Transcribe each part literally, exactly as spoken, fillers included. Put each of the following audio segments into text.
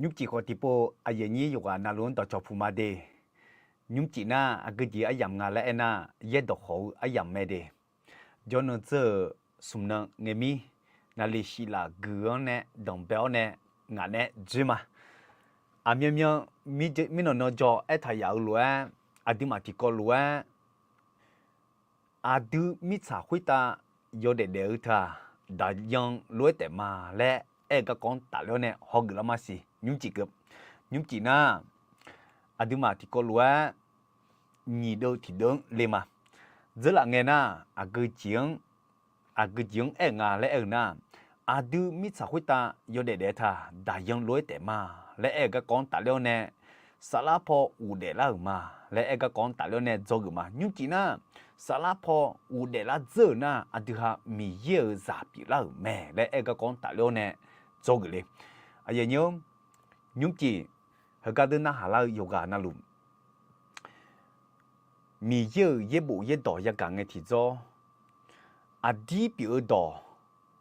Nymrcif khawf tiqpov aqyuif aqnyir yawqghaq navluf-anr dawqcawq puq ma de. Nymrcif nar aqgeu jeq aryamq nga laer aernar, yaerdawq khawf-eu aryamq mae de. Jawrnan dzeur-euq smq nan ngae mir, naqliq shif laf guiq-anr nae danqbae-awr nae ngaq nae dzoer ma. Aqmyanmyan mirnan nan jaw aertaq yaf-eu lof-aer, aqduimaf tiqkawv lof-aer aqdui mirtsaq khoertav yawdaef daef-eu teu-aq, daqyan lof-aer taef ma laer aer-eu garkawv-anr tafler-awr nae hawgeuf lar ma siq. Nymrcif keuv, nymrcif nar, aqduimaf tiqkawv lof-aer nyiq deuv tiqdeuv-anr le ma. Dzeurlaf ngae nar, aqgeu jeq-anr, aqgeu jeq-anr aer-eu nga laer aer-eu nar, aqdui mirtsaq khoertav yawdaef daef-eu teu-aq, daqyan lof-aer taef ma laer aer-eu garkawv-anr tafler-awr nae, saflar paw ghofdaef lar-euq ma laer aer-eu garkawv-anr tafler-awr nae dzawgeuf ma. Nymrcif nar, saflar paw ghofdaef lar dzeur-euq nar, aqdui ha Miqyaer-euq zaq pyeuflar-euq mae laer aer-eu garkawv-anr tafler-awr nae dzawgeuf le. Aqyuif aqnyir-or, nymrcif heugar deur narhaq lar-eu yawqghaq navluf, Miqyaer-euq yaerbof yaerdawq yagaq ngae tiqjawr, aqdir pyeuf-eu dawq,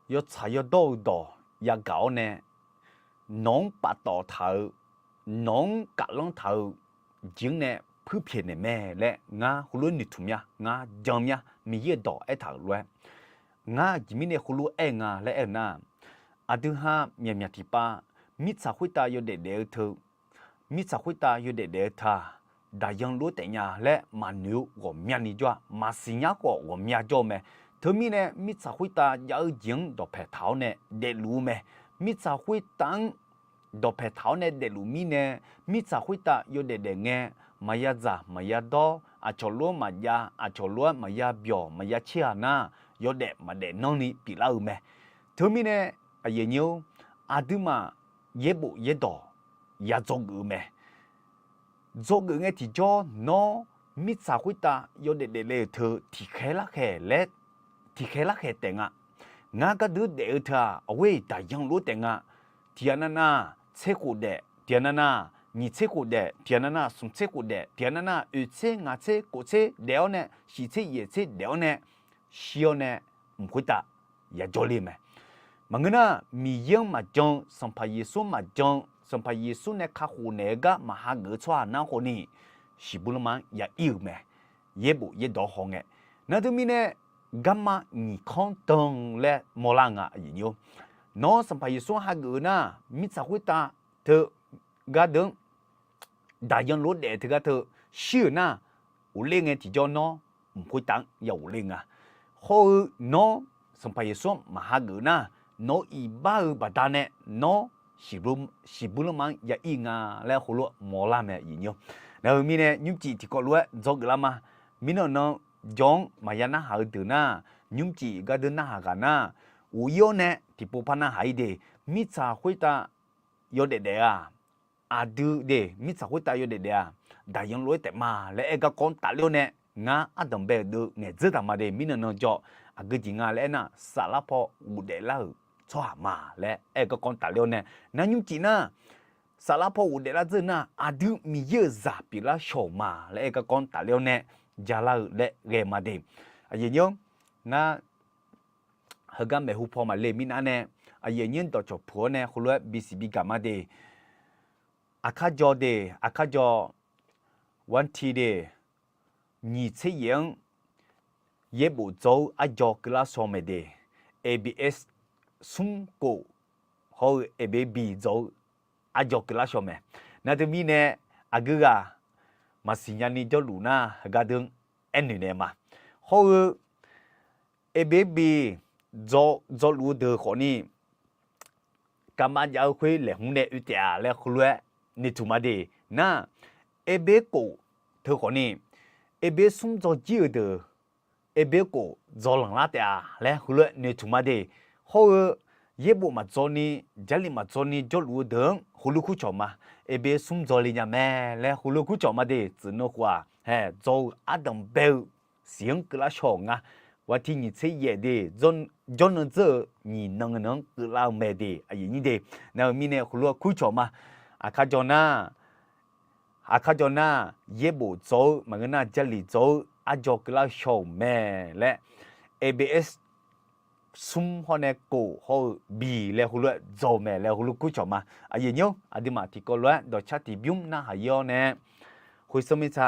yawtsaq yawdawr-eu dawq yagaq-awr nae, nawq-anr paftawf taq-eu, nawq-anr kaflanr taq-eu jeq-anr nae puirpyaeq naeq mae laer ngar heulof-aer noeqtmq mya, ngar jan mya. Miqyaer-euq dawq aertaq-euq lof-aer, ngar aqjeq mirnae heulof-aer aer nga laer aer-eu nar, aqdui ha myaqmyaq tiqpav mirtsaq khoertav yawdaef daef-eu teu, mirtsaq khoertav yawdaef daef-eu teu-aq, daqyan lof-aer taef nya laer maqnoeq-eu ghawqmyani jawr-a. Maqsiq nyar khawf ghawqmya jawr-eu mae. Teumirnae mirtsaq khoertav jav-eu jeq-anr dawqpaeq taq-awr nae daefluf-eu mae. Mirtsaq khoertav-anr dawqpaeq taq-awr nae daefluf mirnae, mirtsaq khoertav yawdaef daef ngae, maqya dzaq maqya dawr, aqcawq lof-aer maqjav, aqcawq lof-aer maqya byawq maqya tser-aq nar, yawdaef maqdaef nanrni pyeuflar-eu mae. Teumirnae, aqyuif aqnyir-or, aqduimaf yaerbof yaerdawq ya dzawgeuf-eu mae. Dzawgeuf ngae tiqjawr nawr mirtsaq khoertav yawdaef daefle-euq teu tiqkhaer larkhaeq laer, tiqkhaer larkhaeq taef nga. Ngar gardeur daef-eu teu-aq, aqghoer daqyan lof-aer taef nga. Tiq ghaq navnav tser khof daef, tiq ghaq navnav nyiq tser khof daef, tiq ghaq navnav smq tser khof daef, tiq ghaq navnav oeq tser ngaq tser kof tser daef-awr nae, shiq tser yaef tser daef-awr nae, shir-awr nae, mq khoertav ya jawrle mae. Maqngeur nar, Miqyaer-anr maqjan-eu, Sanqpaq Yeqsur-anr maqjan-eu, Sanqpaq Yeqsur nae kakhof naeq-eu gar maqhageuf-eu tsawrhaq nar khawfni, shiqbuir lanma-anr ya ir-euq mae. Yaerbof yaerdawq haw ngae, nar teumirnae garma nyiq kanr dan laer mawrlar nga. Nawr Sanqpaq Yeqsur-anr hageuf-eu nar, mirtsaq khoertav teu gardeuq-anr daqyan lof-aer daef teu gar teu shir-euq nar, ghofler ngae tiqjawr nawr mq khoertav-anr ya ghofler nga. Hawr-eu nawr Sanqpaq Yeqsur-anr maqhageuf nar, nawq-eu iqbax-eu baqdanae nawr shiqbuir lanma-anr ya ir nga laer heulof-aer mawrlar mae. Nar-eu mirnae nymrcif tiqkawv lof-aer dzawgeuf lar ma. Mirnan nan jawr-anr maqya narhaq-eu deuq nar, nymrcif gardeuq narhaq ghaq nar, ghof ir-awr nae tiqpov par narhaq ir de. Mirtsaq khoertav yawdaef daef-aq, aqdui de mirtsaq khoertav yawdaef daef-aq, daqyan lof-aer taef ma laer aer-eu garkawv-anr tafler-awr nae, ngar ardanq bae-euq deuv ngaeq dzeur taq ma de. Mirnan nan jawr aqgeu jeq nga laer aernar, saflar paw ghofdaef lar-euq tsawrhaq ma laer aer-eu garkawv-anr tafler-awr nae, nar nymrcif nar, saflar paw ghofdaef lar dzeur nar, aqdui Miqyaer-euq zaq pyeuflar shaw-euq ma laer aer-eu garkawv-anr tafler-awr nae, jalar-eu laer ghae ma de. Aqyuif aqnyir-or, ngar heugar maeqhu paw maqle mirnav nae, aqyuif aqnyir dawqcawq puq-awr nae heulof-aer bisiq bigaq ma de. Aqkar jaw de, aqkar jaw, wanti de, nyiq tser yaef-anr yaerbof dzaw-eu arjaw keuvlar shaw mae de. A B S smr kof hawr-eu A B B dzaw-eu arjaw keuvlar shaw mae. Nar teumirnae aqgeu ghaq maqsiq nyani jawrluf nar, heugar deuq-anr aernoeq naeq ma. Hawr-eu A B B dzaw, dzawluf-eu deuq khawfni, kavmav jav-eu khoer laeqhmq nae oe taef-a laer heulof-aer noeqtmq ma de. Nar, A B kof teu khawfni, A B smr dzaw jir-eu deuq, A B kof dzaw lanqlar taef-a laer heulof-aer noeqtmq ma de. Hawr-eu yaerbof maqdzawni, jarlif maqdzawni jawrluf-eu deuq-anr heulof kurcawq ma. A B smr dzaw le nya mae laer heulof kurcawq ma de. Tsuif nan khof-aq, hae dzaw-eu ardanq bae-eu siq-anr keuvlar shaw-euq nga. Wati nyiq tser yaef de, jawrnan dzeur-eu nyiq nan nan-anr keuvlar-eu mae de, aqyuif aqnyir de. Nar-eu mirnae heulof-aer kurcawq ma. Aqkar jaw nar, aqkar jaw nar, yaerbof dzaw-eu maqngeur nar, jarlif dzaw-eu arjaw keuvlar-eu shaw-euq mae laer, A B S smr hawr nae kof hawr-eu biq laer heulof-aer dzawq maeq laer heulof kur cawq ma. Aqyuif nyir-or, aqduimaf tiqkawv lof-aer dawqcar tiqbymr narhaq ir-awr nae, khoersanr mirtsa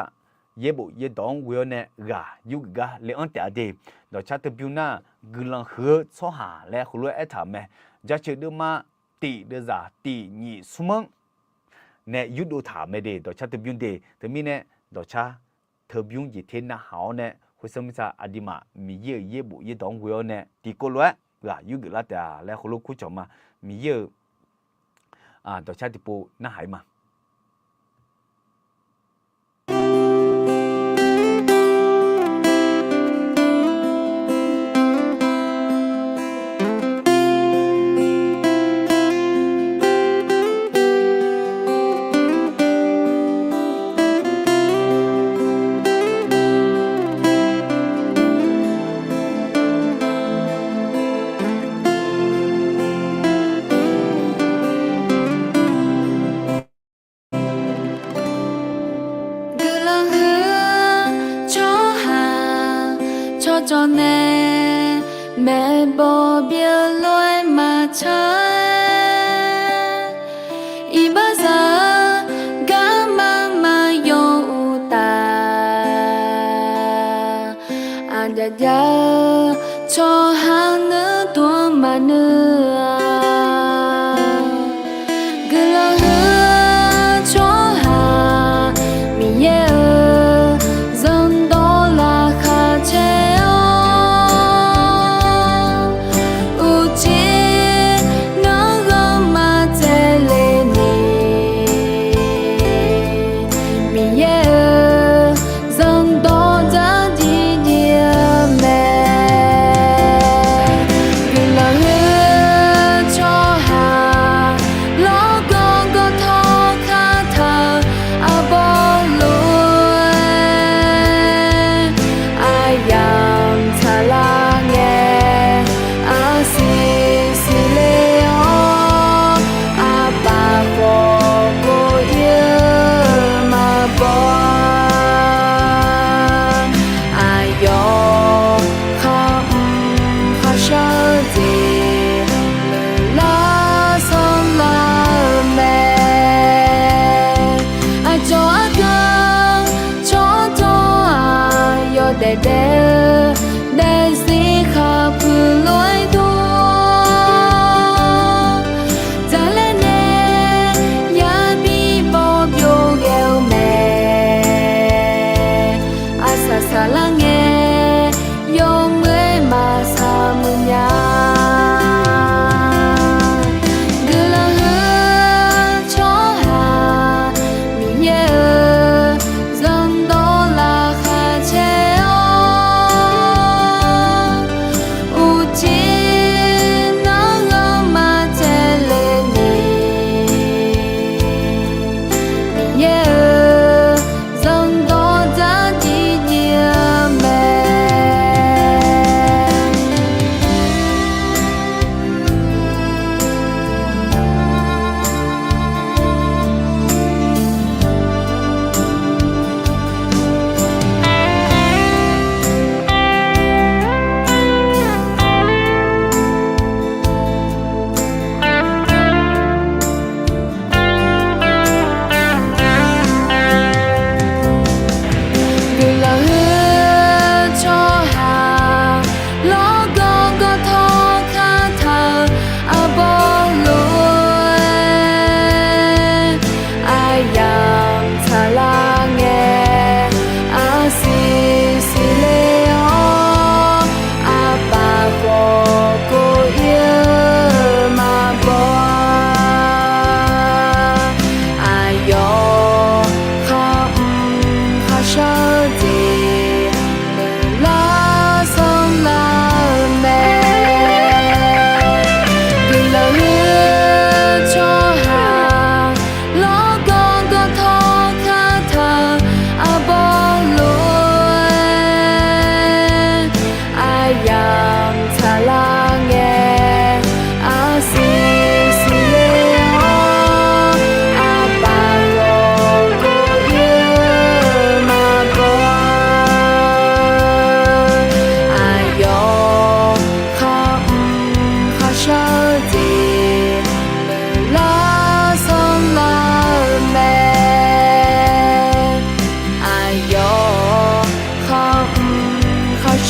yaerbof yaerdawq-anr ghoe-awr nae ghaq yurgeuf gar le-anr taef-a de. Dawqcar teubymr nar, guiqlanq huiq-eu tsawrhaq laer heulof-aer aertaq-euq mae. Jaceuq deuvma tif deuvzaq tif nyiq smr-anr nae yurdov taq-euq mae de, dawqcar teubymr de. Teumirnae dawqcar teubymr jeq ter narhaq-awr nae, khoersanr mirtsa aqduimaf Miqyaer-euq yaerbof yaerdawq-anr ghoe-awr nae tiqkawv lof-aer ghaq yurgeuf lar taef-a laer heulof kur cawq ma. Miqyaer-euq dawqcar tiqpov narhaq ir ma. Guiqlanq huiq-eu tsawrhaq tsawrcawv nae maeqbawq byeuf lof-aer maqtsaq-aer, iqbaxzaq-eu garma maqyaw uqtaf, aqjav jav-eu tsawrhaq nuir dm-anr maqnuir-a. Guiqlanq huiq-eu tsawrhaq Miqyaer-euq zanqdawq laqkhaq caer-awr, uqcif nanrghanr maqtsaev le ni, Miqyaer-euq zanqdawq dzardziv dziv-eu mae. Guiqlanq huiq-eu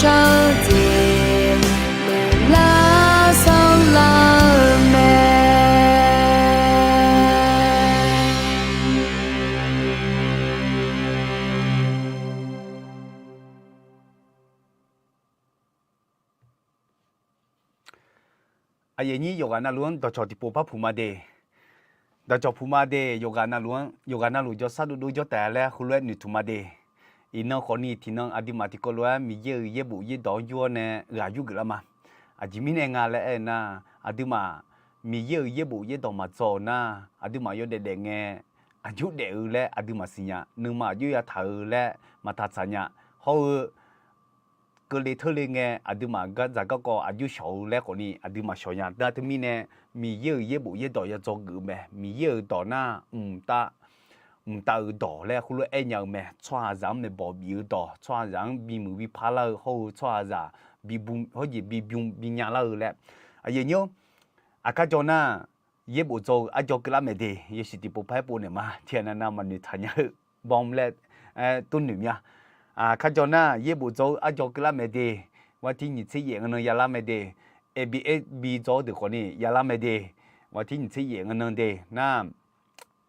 lar jeq meuq lar sanr lar-eu mae. Aqyuif aqnyir yawqghaq navluf-anr dawqcawq tiqpov par puq ma de. Dawqcawq puq ma de, yawqghaq navluf-anr, yawqghaq navluf jawrshar dovdov jawr taef laer heulof-aer noeqtmq ma de. Iqnan khawfni tiqnan aqduimaf tiqkawv lof-aer Miqyaer-euq yaerbof yaerdawq-anr yur-awr nae ghaq yurgeuf lar ma. Aqjeq mirnae nga laer aer-eu nar, aqduimaf Miqyaer-euq yaerbof yaerdawq maqdzaw-euq nar, aqduimaf yawdaef daef ngae, aqjox daef-eu laer aqduimaf siqnya, nuima aqjox yataq-eu laer maqtaq tsaq nya. Hawr-eu keuvle teurle ngae, aqduimaf gardzaq garkawv aqjox shawq-eu laer khawfni aqduimaf shawq nya. Nar teumirnae, Miqyaer-euq yaerbof yaerdawq ya dzawgeuf-eu mae. Miqyaer-euq dawq nar, mqtav mqtav-euq dawq laer heulof-aer aer nya-eu mae. Tsawrhaqzaq-anr maeqbawq bif-eu dawq, tsawrhaqzaq-anr bimuiq bi parlar-eu hawr-eu tsawrhaqzaq bi bu hawr jeq bi bym bi nya lar-eu laer. Aqyuif aqnyir-or, aqkar jawr nar, yaerbof dzaw-eu arjawr keuvlar mae de. Yawshuif tiqpov par-aer pov naeq ma. Tiqghaq navnav maqnoeq taq nya-eu bawm laer tov noeq mya. Aqkar jawr nar yaerbof dzaw-eu arjawr keuvlar mae de. War tir nyiq tser yaef ngeur nan yalar mae de. Aeb aeb bi dzaw-eu deuq khawfni yalar mae de. War tir nyiq tser yaef ngeur nan de nar,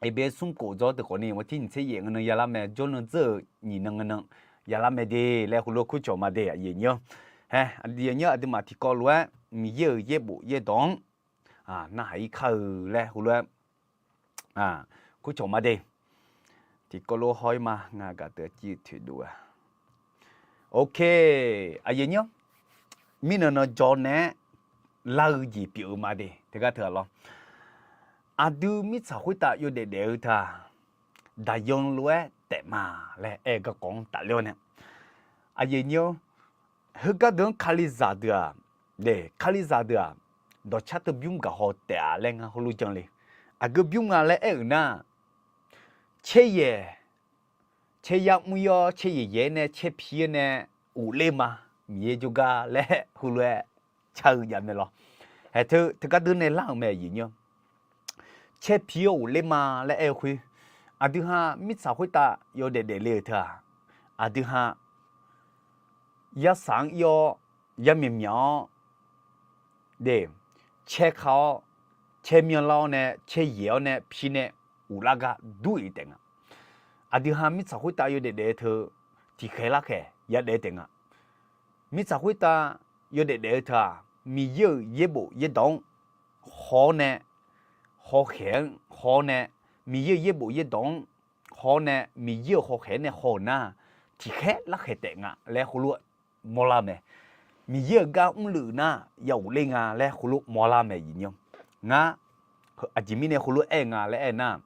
aeb aeb smr khof dzaw-eu deuq khawfni war tir nyiq tser yaef ngeur nan yalar mae. Jawrnan dzeur-euq nyiq nan ngeur nan yalar mae de laer heulof-aer kurcawq ma de. Aqyuif aqnyir-or, hae, aqyuif aqnyir-or, aqduimaf tiqkawv lof-aer Miqyaer-euq yaerbof yaerdawq-anr narhaq ir kar-eu laer heulof-aer kurcawq ma de. Tiqkawv lof haw ir ma. Ngaq gaq teu civ toeqdov-a. Ok, aqyuif aqnyir-or, mirnan nan jawr nae-aer lar-eu jeq pyeuf-eu ma de. Teugar teu-aq lawr, aqdui mirtsaq khoertav yawdaef daef-eu teu-aq, daqyan lof-aer taef ma laer aer-eu garkawv-anr tafler-awr nae, aqyuif aqnyir-or, heugar deuq-anr Kalizaq deuq-aq, de, Kalizaq deuq-aq, dawqcar teu bymr gaqhaw taef-a laer ngar heulof jan le. Aqgeu bymr nga laer aer-euq nar, caeryaeq, caeryar mr ir-awr caeryaeq yaeq-aer nae caerpi-aer nae ghofler ma, Miqyaer jawrgar laer heulof-aer car-eu jav mae lawr. Hae, teu teugar deuq nae lar-euq mae, aqyuif aqnyir-or. Caerpi-awr ghofler ma laer aer-eu khoer, aqdui ha mirtsaq khoertav yawdaef daefle-euq teu-aq, aqdui ha yarsaq-anr ir-awr, yarmyaq myaq-awr, de, caerka-awr, caermyanlar-awr nae caeryaeq-awr nae pi nae ghoflar gar dur-iq taef nga. Aqdui ha mirtsaq khoertav yawdaef daef-eu teu tiqkhaeq larkhaeq yadaef taef nga. Mirtsaq khoertav yawdaef daef-eu teu-aq, Miqyaer-euq yaerbof yaerdawq-anr haw-awr nae, hawkhaeq-anr haw-awr nae, Miqyaer-euq yaerbof yaerdawq-anr haw-awr nae, Miqyaer-euq hawkhaeq-anr nae haw-euq nar, tiqkhaeq larkhaeq taef nga laer heulof-aer mawrlar mae. Miqyaer-euq gar mrluiv nar ya ghofler nga laer heulof mawrlar mae, aqyuif aqnyir-or. Ngar aqjeq mirnae heulof aer-eu nga laer aer-eu nar,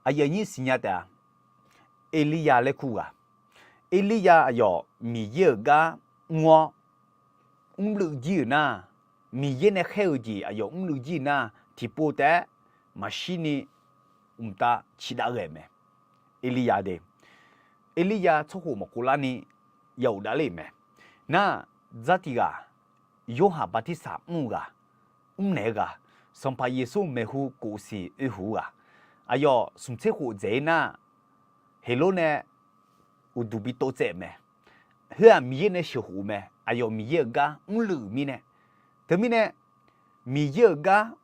aqyuif aqnyir siqnya taef-a. Erlirya laer kur ghaq. Erlirya aqyawf Miqyaer-euq gar mr-awr mrluiv jir-euq nar, Miqyaer nae khaer-eu jeq aqyawf mrluiv jir-euq nar, tiqpov taef-aer maqshirni mqtav ciqdav ghae mae. Erlirya de, Erlirya tsawrkhof maqkhof larni ya ghofdav ler-euq mae. Nar, dzar tiq ghaq, Yorhaq Bartirsaq mr-eu ghaq, mrnaeq-eu ghaq, Sanqpaq Yeqsur maeqhu kof siq oe huq-eu ghaq, aqyawf smq tser khof dzaeq-ir nar, Heqlor nae uqduq bi tov tsaev-euq mae. Khoer-aq Miqyaer nae sheuqkhof-eu mae. Aqyawf Miqyaer-euq gar mrluiv-euq mirnae, teumirnae Miqyaer-euq gar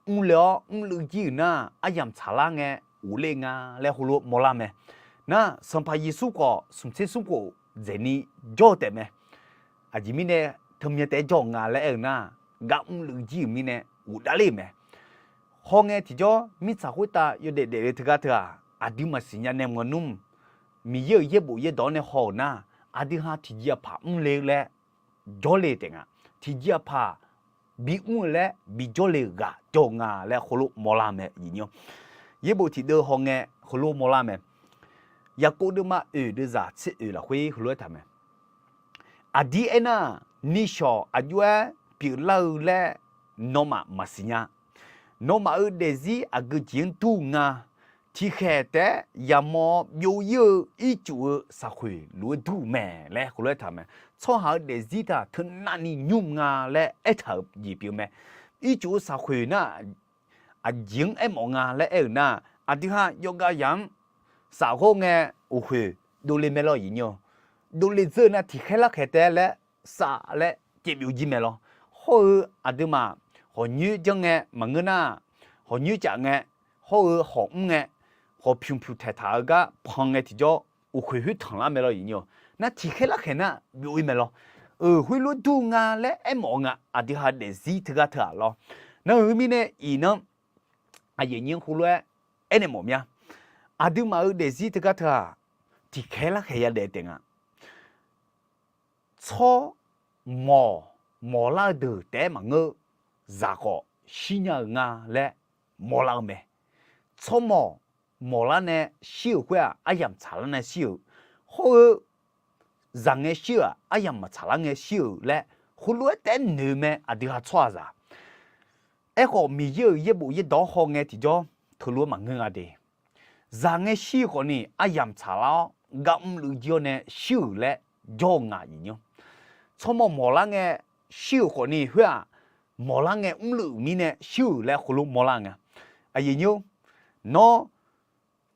mrle-awr mrluiv jir-euq nar, aryamq tsaqlar ngae ghofler nga laer heulof mawrlar mae. Nar, Sanqpaq Yeqsur khawf smq tser smr khof dzaeqni jawr-eu taef mae. Aqjeq mirnae teumyan taef-aer jawr-euq nga laer aer-eu nar, gar mrluiv jir-euq mirnae ghofdav ler-euq mae. Hawngae tiqjawr mirtsaq khoertav yawdaef daef-eu teugar teu-aq, aqdui maqsiq nya nae maqngeur nmr. Miqyaer-euq yaerbof yaerdawq-anr nae haw-euq nar, aqdui ha tiqjeq aqpaq mrle laer jawrle taef nga. Tiqjeq aqpaq bimr-eu laer bijawr le-euq ghaq jawr-eu nga laer heulof mawrlar mae, aqyuif aqnyir-or. Yaerbof tiqdeuv hawngae heulof mawrlar mae. Yaqkov deuvma oeq deuvzaq tser oeq lafkhoer heulof-aer taq mae. Aqdir aernar, nishawq aqjox-aer pyeuflar-eu laer nawmaf maqsiq nya. Nawmaf-euq daefzir aqgeu jeq-anr dur nga. Tiqkhaeq taef-aer yamawr-awr byov ir-eu ircuf-eu saqkhoeq lof-aer dur-euq mae laer heulof-aer taq mae. Tsawrhaq-euq daefzir taq teunavni nymr nga laer aertaq-euq jeq pyeuf mae. Ircuf-eu saqkhoeq nar, aqjeq-anr aermawf nga laer aer-euq nar, aqdui ha yawqgav yaq-anr safghawr ngae uqkhoeq dovle mae lawr, aqyuif aqnyir-or. dovle dzeur-eu nar tiqkhaer larkhaeq taef-aer laer sav laer caevbyov jir mae lawr. Hawr-eu aqduimaf hawq nyoer janr ngae maqngeur nar, hawq nyoer caf ngae, hawr-eu hawq mr ngae, hawq pyuq pyuq taeqtaq-eu gar pan ngae tiqjawr, uqkhoeq khoer tanqlar mae lawr iqnyir-awq. Nar tiqkhaer larkhaeq nar byov-ir mae lawr. Euq, khoerlof dur nga laer aermawf-eu nga, aqdui ha daefzir teugar teu-aq lawr. Nar-euq mirnae iqnan aqyuif aqnyir heulof-aer aernaeq mawf mya. Aqduimaf-euq daefzir teugar teu-aq, tiqkhaer larkhaeq yadaef taef nga. Tsawrmawq mawqlar-eu deuq taef-aer maqngeur-eu, zaq khawf shirnya-eu nga laer mawrlar-eu mae. Tsawrmawq mawqlar nae shir-euq khoer-aq, aryamq tsaqlar nae shir-euq. Hawr-eu zaq ngae shir-euq-aq, aryamq maqtsaqlar ngae shir-euq laer, heulof-aer taef-aer noeq-eu mae, aqdui ha tsawrhaqzaq. Aerkhawf, Miqyaer-euq yaerbof yaerdawq-anr hawngae tiqjawr, teulof-aer maqngeur nga de. Zaq ngae shir-eu khawfni, aryamq tsaqlar-awr, gar mrluiv jir-awr nae shir-euq laer jawr-eu nga, aqyuif aqnyir. Tsawrmawq mawqlar ngae shir-euq khawfni, khoer-aq, mawqlar ngae mrluiv-euq mirnae shir-euq laer heulof mawrlar nga. Aqyuif aqnyir, nawr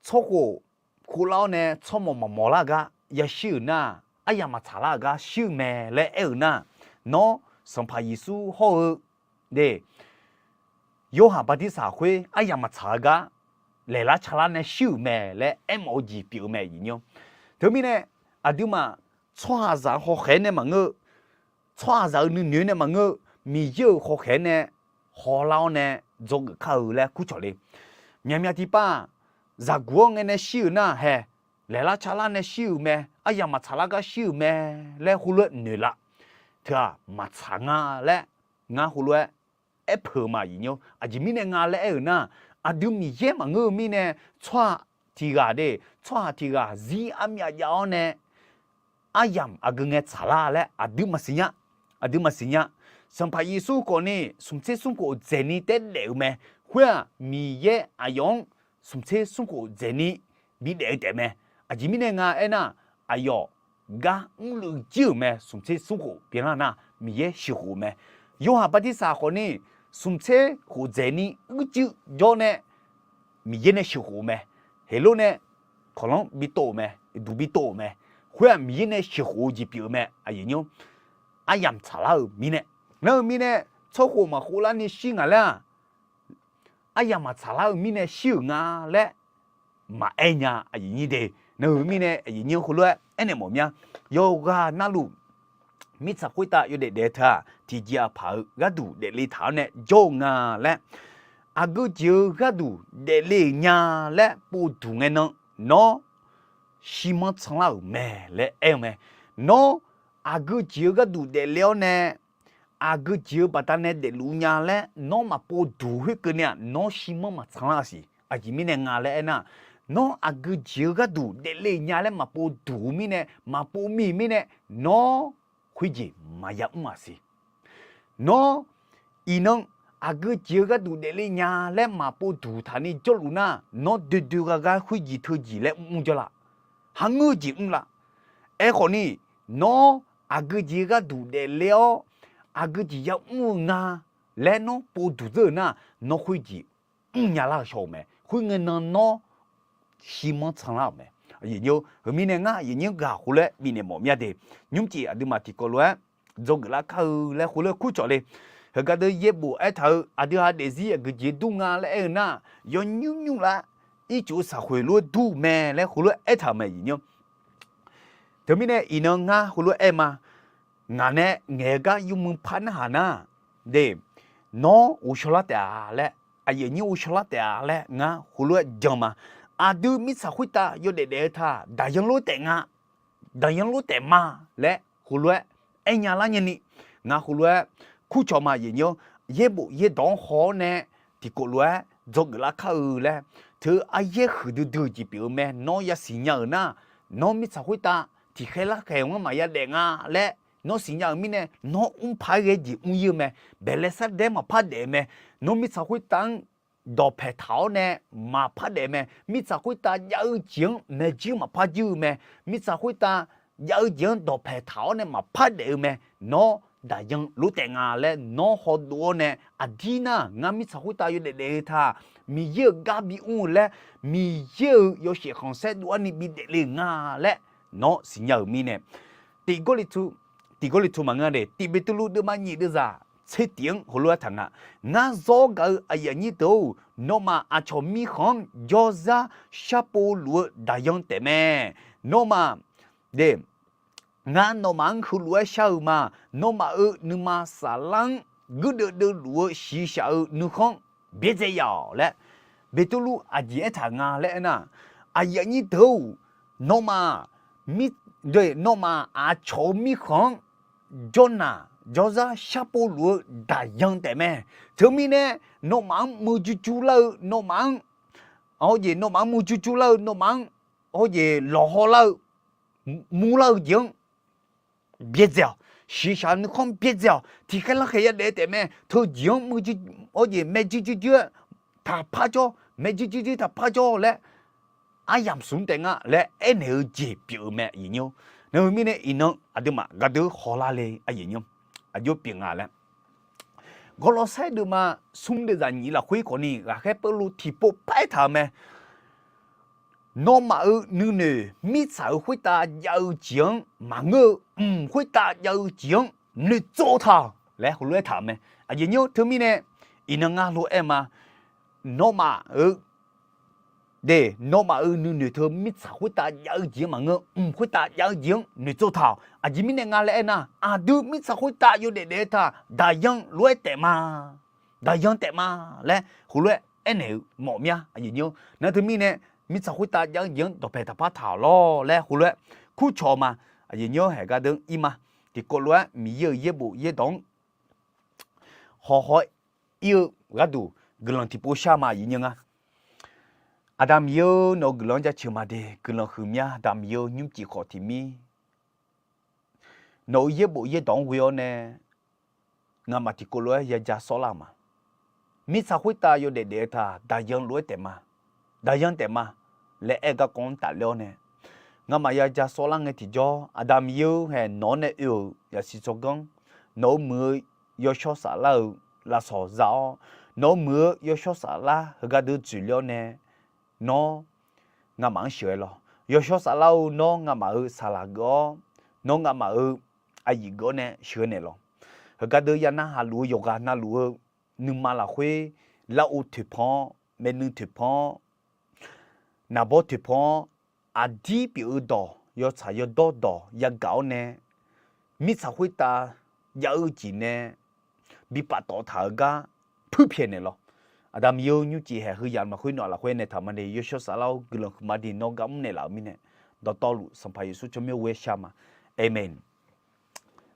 tsawrkhof khovlar-awr nae tsawrmawq maqmawqlar-eu gar yashir-euq nar, aryamq maqtsaqlar-euq gar shir-eu mae laer aer-euq nar, nawr Sanqpaq Yeqsur hawr-eu de, Yorhaq Bartirsaq khoer aryamq maqtsaq-eu gar laeqlar calar nae shir-euq mae laer aermawf-eu jeq pyeuf-eu mae, aqyuif aqnyir. Teumirnae, aqduimaf tsawrhaqzaq-euq hawkhaeq-aer nae maqngeur-eu, tsawrhaqzaq-euq nuinoeq-aer nae maqngeur-eu, Miqyaer-euq hawkhaeq-aer nae hawlar-awr nae dzawgeuf kar-eu laer kurcawq le. Myaqmyaq tiqpav-aq, zaqguq-awr ngae nae shir-euq nar hae, laeqlar calar nae shir-euq mae, aryamq maqtsaqlar gar shir-euq mae laer heulof-aer noeqlaf. Teu-aq, maqtsaq nga laer ngar heulof-aer aerpeuq-eu ma, aqyuif aqnyir. Aqjeq mirnae nga laer aer-euq nar, aqdui Miqyaer maqngeur-eu mirnae, tsawrhaq tiq ghaq de, tsawrhaq tiq ghaq zir armyav jav-awr nae aryamq aqgeu ngae tsaqlar laer aqdui maqsiq nya. Aqdui maqsiq nya. Sanqpaq Yeqsur khawfni smq tser smr khof dzaeqni taef-aer daef-eu mae. Khoer-aq, Miqyaer aqyawf-anr smq tser smr khof dzaeqni bidaef-eu taef mae. Aqjeq mirnae nga aernar, aqyawf gar mrluiv jir-euq mae. Smq tser smr khof byanlar nar, Miqyaer sheuqkhof-eu mae. Yorhaq Bartirsaq khawfni smq tser khof dzaeqni uicuiv jawr nae Miqyaer nae sheuqkhof-eu mae. Heqlor nae kawqlanr bitov-euq mae, duq bitov-euq mae. Khoer-aq, Miqyaer nae sheuqkhof-eu jeq pyeuf-eu mae, aqyuif aqnyir. Aryamq tsaqlar-euq mirnae, nar-eu mirnae, tsawrkhof maqkhovlar ni shir ngaq laer-aq, aryamq maqtsaqlar-eu mirnae shir-euq nga laer maqaer nya, aqyuif aqnyir de. Nar-eu mirnae, aqyuif aqnyir heulof-aer aernaeq mawf mya. Yawqghaq navluf mirtsaq khoertav yawdaef daef-eu teu-aq, tiqjeq aqpaq-eu gharduq daefle taq-awr nae jawr-eu nga laer, aqgeu jeq-eu gharduq daefle-euq nya laer povduq ngae nan, nawr shimanr tsanlar-euq mae laer aer-eu mae. Nawr aqgeu jeq-eu gharduq daefle-awr nae, aqgeu jeq-eu baqdanae daefluf nya laer nawr maqpov duq khoerkeuvni-aq, nawr shimanr maqtsanlar-eu siq. Aqjeq mirnae nga laer aernar, nawr aqgeu jeq-eu gharduq daefle nya laer maqpov duq-eu mirnae, maqpov mi-eu mirnae, nawr khoerjeq maqya mr-aq siq. Nawr iqnan aqgeu jeq-eu gharduq daefle nya laer maqpov duq taqni jawrluf nar, nawr doe doe gha gar khoerjeq teujeq laer mr mr jawrlaf. Hangeur-eu jeq mr laf. Aerkhawfni, nawr aqgeu jeq-eu gharduq daefle-awr, aqgeu jeq yamr-eu nga laer nawr pov duq dzeur-euq nar, nawr khoerjeq mrnya lar-eu shaw-eu mae. Khoerngae nan nawr shimanr tsanlar-euq mae. Aqyuif aqnyir, heumirnae ngar aqyuif aqnyir gaq khoerlof-aer bifnaeq mawf mya de. Nymrcif aqduimaf tiqkawv lof-aer dzawgeuf lar kar-eu laer khoerlof-aer kurcawq le. Heugar deuq yaerbof aertaq-eu aqdui ha daefzir aqgeu jeq dur nga laer aer-eu nar, yawnymr nymr lar ircuf-eu saqkhoeq lof-aer dur mae laer khoerlof-aer aertaq-euq mae, aqyuif aqnyir. Teumirnae iqnan ngar khoerlof-aer aer ma. Ngaq nae ngaeq-eu gar yawmuiq par narhaq nar, de, nawr ghovshaw lar taef-a laer, aqyuif aqnyir ghovshaw lar taef-a laer ngar khoerlof-aer jan ma. Aqdui mirtsaq khoertav yawdaef daef-eu taq daqyan lof taef nga, daqyan lof taef ma laer khoerlof-aer aernya lar nyani, ngar khoerlof-aer kurcawq ma, aqyuif aqnyir. Yaerbof yaerdawq-anr haw-awr nae tiqkawv lof-aer dzawgeuf lar kar-eu laer, teu aryaer huiqdui dui-eu jeq pyeuf-eu mae. Nawr yasiq nya-euq nar, nawr mirtsaq khoertav tiqkhaer larkhaeq-anr maqya daef nga laer nawr siqnya-euq mirnae, nawr mrpar-aer ghae jeq mr-ir-eu mae. Baeqlaeqsardaer maqpar daef-eu mae. Nawr mirtsaq khoertav-anr dawqpaeq taq-awr nae maqpar daef-eu mae. Mirtsaq khoertav jav-eu jeq-anr maeqjir maqpar jir-eu mae. Mirtsaq khoertav jav-eu jeq-anr dawqpaeq taq-awr nae maqpar daef-eu mae. Nawr daqyan lof taef nga laer nawr hawdov-awr nae, aqdir nar ngar mirtsaq khoertav yawdaef daef-eu taq, Miqyaer-euq gar bimr-eu laer, Miqyaer-euq yawshaef khanqsaer dov-ar ni bidaef le-euq nga laer nawr siqnya-euq mirnae, tiq Gawrliqtu, tiq Gawrliqtu maqngeur de, tiq Beqtuvluv deuvma nyiq deuvzaq tser tiq-anr heulof-aer taq nga. Ngar zawr gaq-eu aqyuif aqnyir deuq-or, nawmaf aqcawq mirkhanq-anr jawrzar sharpov luf-eu daqyan taef mae. Nawmaf, de, ngar nawmaf-anr heulof-aer shar-eu ma. Nawmaf-euq nuima saflar-anr guirdeuv deuvluf-eu shiqshaq-eu nuikhanr byaerdzae yaf-awq laer, Beqtuvluv aqjeq aertaq nga laer aernar, aqyuif aqnyir deuq-or, nawmaf, nawmaf aqcawq-eu mirkhanq-anr jawrnaq jawrzar sharpov luf-eu daqyan taef mae. Teumirnae, nawmaf-anr muiqjur jur lar-eu, nawmaf-anr, hawjeq nawmaf-anr muiqjur jur lar-eu, nawmaf-anr hawjeq lawqhaw lar-eu, murlar-eu jeq-anr byaerdzae-awq. Shiqshaq nuikhanr byaerdzae-awq. Tiqkhaer larkhaeq yadaef taef mae. Teujeq-anr muiqjur, hawjeq maerjuir juir juir-aer taqpar jawr, maerjuir juir juir taqpar jawr laer, aryamq smq taef nga laer aernaeq-eu jeq pyeuf-eu mae, aqyuif aqnyir-or. Navmaqtser mirnae iqnan aqduimaf gardeur hawlar le, aqyuif aqnyir-or, aqjox pyeuf nga laer. Gawrlawv saer deuvma smr deuvzaq nyiq lafkhoer khawfni ghaqkhaer Pawrluv tiqpov par aertaq-euq mae. Nawmaf-euq nuinoeq mirtsaq-euq khoertav jav-eu jeq-anr maqngeur-eu, mq khoertav jav-eu jeq-anr noeqtsov taq-awq laer heulof-aer taq-euq mae. Aqjeq nyir-or, teumirnae iqnan ngar lof-aer ma. Nawmaf-euq, de, nawmaf-euq nuinoeq teu mirtsaq khoertav jav-eu jeq-anr maqngeur-eu, mq khoertav jav-eu jeq-anr noeqtsov taq-awq. Aqjeq mirnae nga laer aernar, aqdui mirtsaq khoertav yawdaef daef-eu taq daqyan lof-aer taef ma. Daqyan taef ma laer heulof-aer aernaeq-euq mawf mir-a, aqyuif aqnyir-or. Nar teumirnae, mirtsaq khoertav jav-eu jeq-anr dawqpae taqpar taq-awq lawr laer heulof-aer kurcawq ma. Aqyuif aqnyir-or, haeq gardeur-anr ir ma. Tiqkawv lof-aer Miqyaer-euq yaerbof yaerdawq-anr hawqhaw ir-eu gharduq guiqlanq tiqpov shar ma, aqyuif aqnyir nga. Aqda Miqyaer-or, nawq-eu guiqlanq-anr jaceuq ma de. Guiqlanq huiq mya, Aqda Miqyaer-or, nymrcif khawf tiq mir nawq-eu yaerbof yaerdawq-anr ghoe-awr nae, ngamaf tiqkawv lof-aer ya ja sawr lar-euq ma. Mirtsaq khoertav yawdaef daef-eu taq daqyan lof-aer taef ma, daqyan taef ma laer aer-eu garkawv-anr tafler-awr nae, ngamaf ya ja sawr lar ngae tiqjawr, Aqda Miqyaer-or, haeq nawq-anr nae oe-euq yasiq tsawrganr, nawq-euq muiq-eu yawshawr saflar-euq lafsawq za-awr, nawq-euq muiq-eu yawshawr saflar heugar deuq dzoeqler-awr nae, nawr ngamaf-anr sheuqghae lawq. Yawshawr saflar-or, nawr ngamaf-euq saqlaq geuf-awr, nawr ngamaf-euq aqyuif geuf-awr nae sheuqghae naeq lawq. Heugar deuq ya narhaq luf-eu yawqghaq navluf-eu nuima lafkhoer, larov toeqpan-awr, maernui toeqpan-awr, naqbawr toeqpan-awr, aqdir pyeuf-eu dawq, yawtsaq yawdawr dawq yagaq-awr nae, mirtsaq khoertav jav-eu jeq nae bi paftawf taq-euq gar puirpyaeq naeq lawq. Aqda Miqyaer-or, nymrcif haeq heu yamq lafkhoer nawq lafkhoer nae taq ma de. Yawshawr saflar-or, guiqlanq huiqma de. Nawr gar mr naeqlaf-euq mirnae, dawqtawvluf Sanqpaq Yeqsur tsawrmyanr ghoe-aer shar ma. Aqmeq.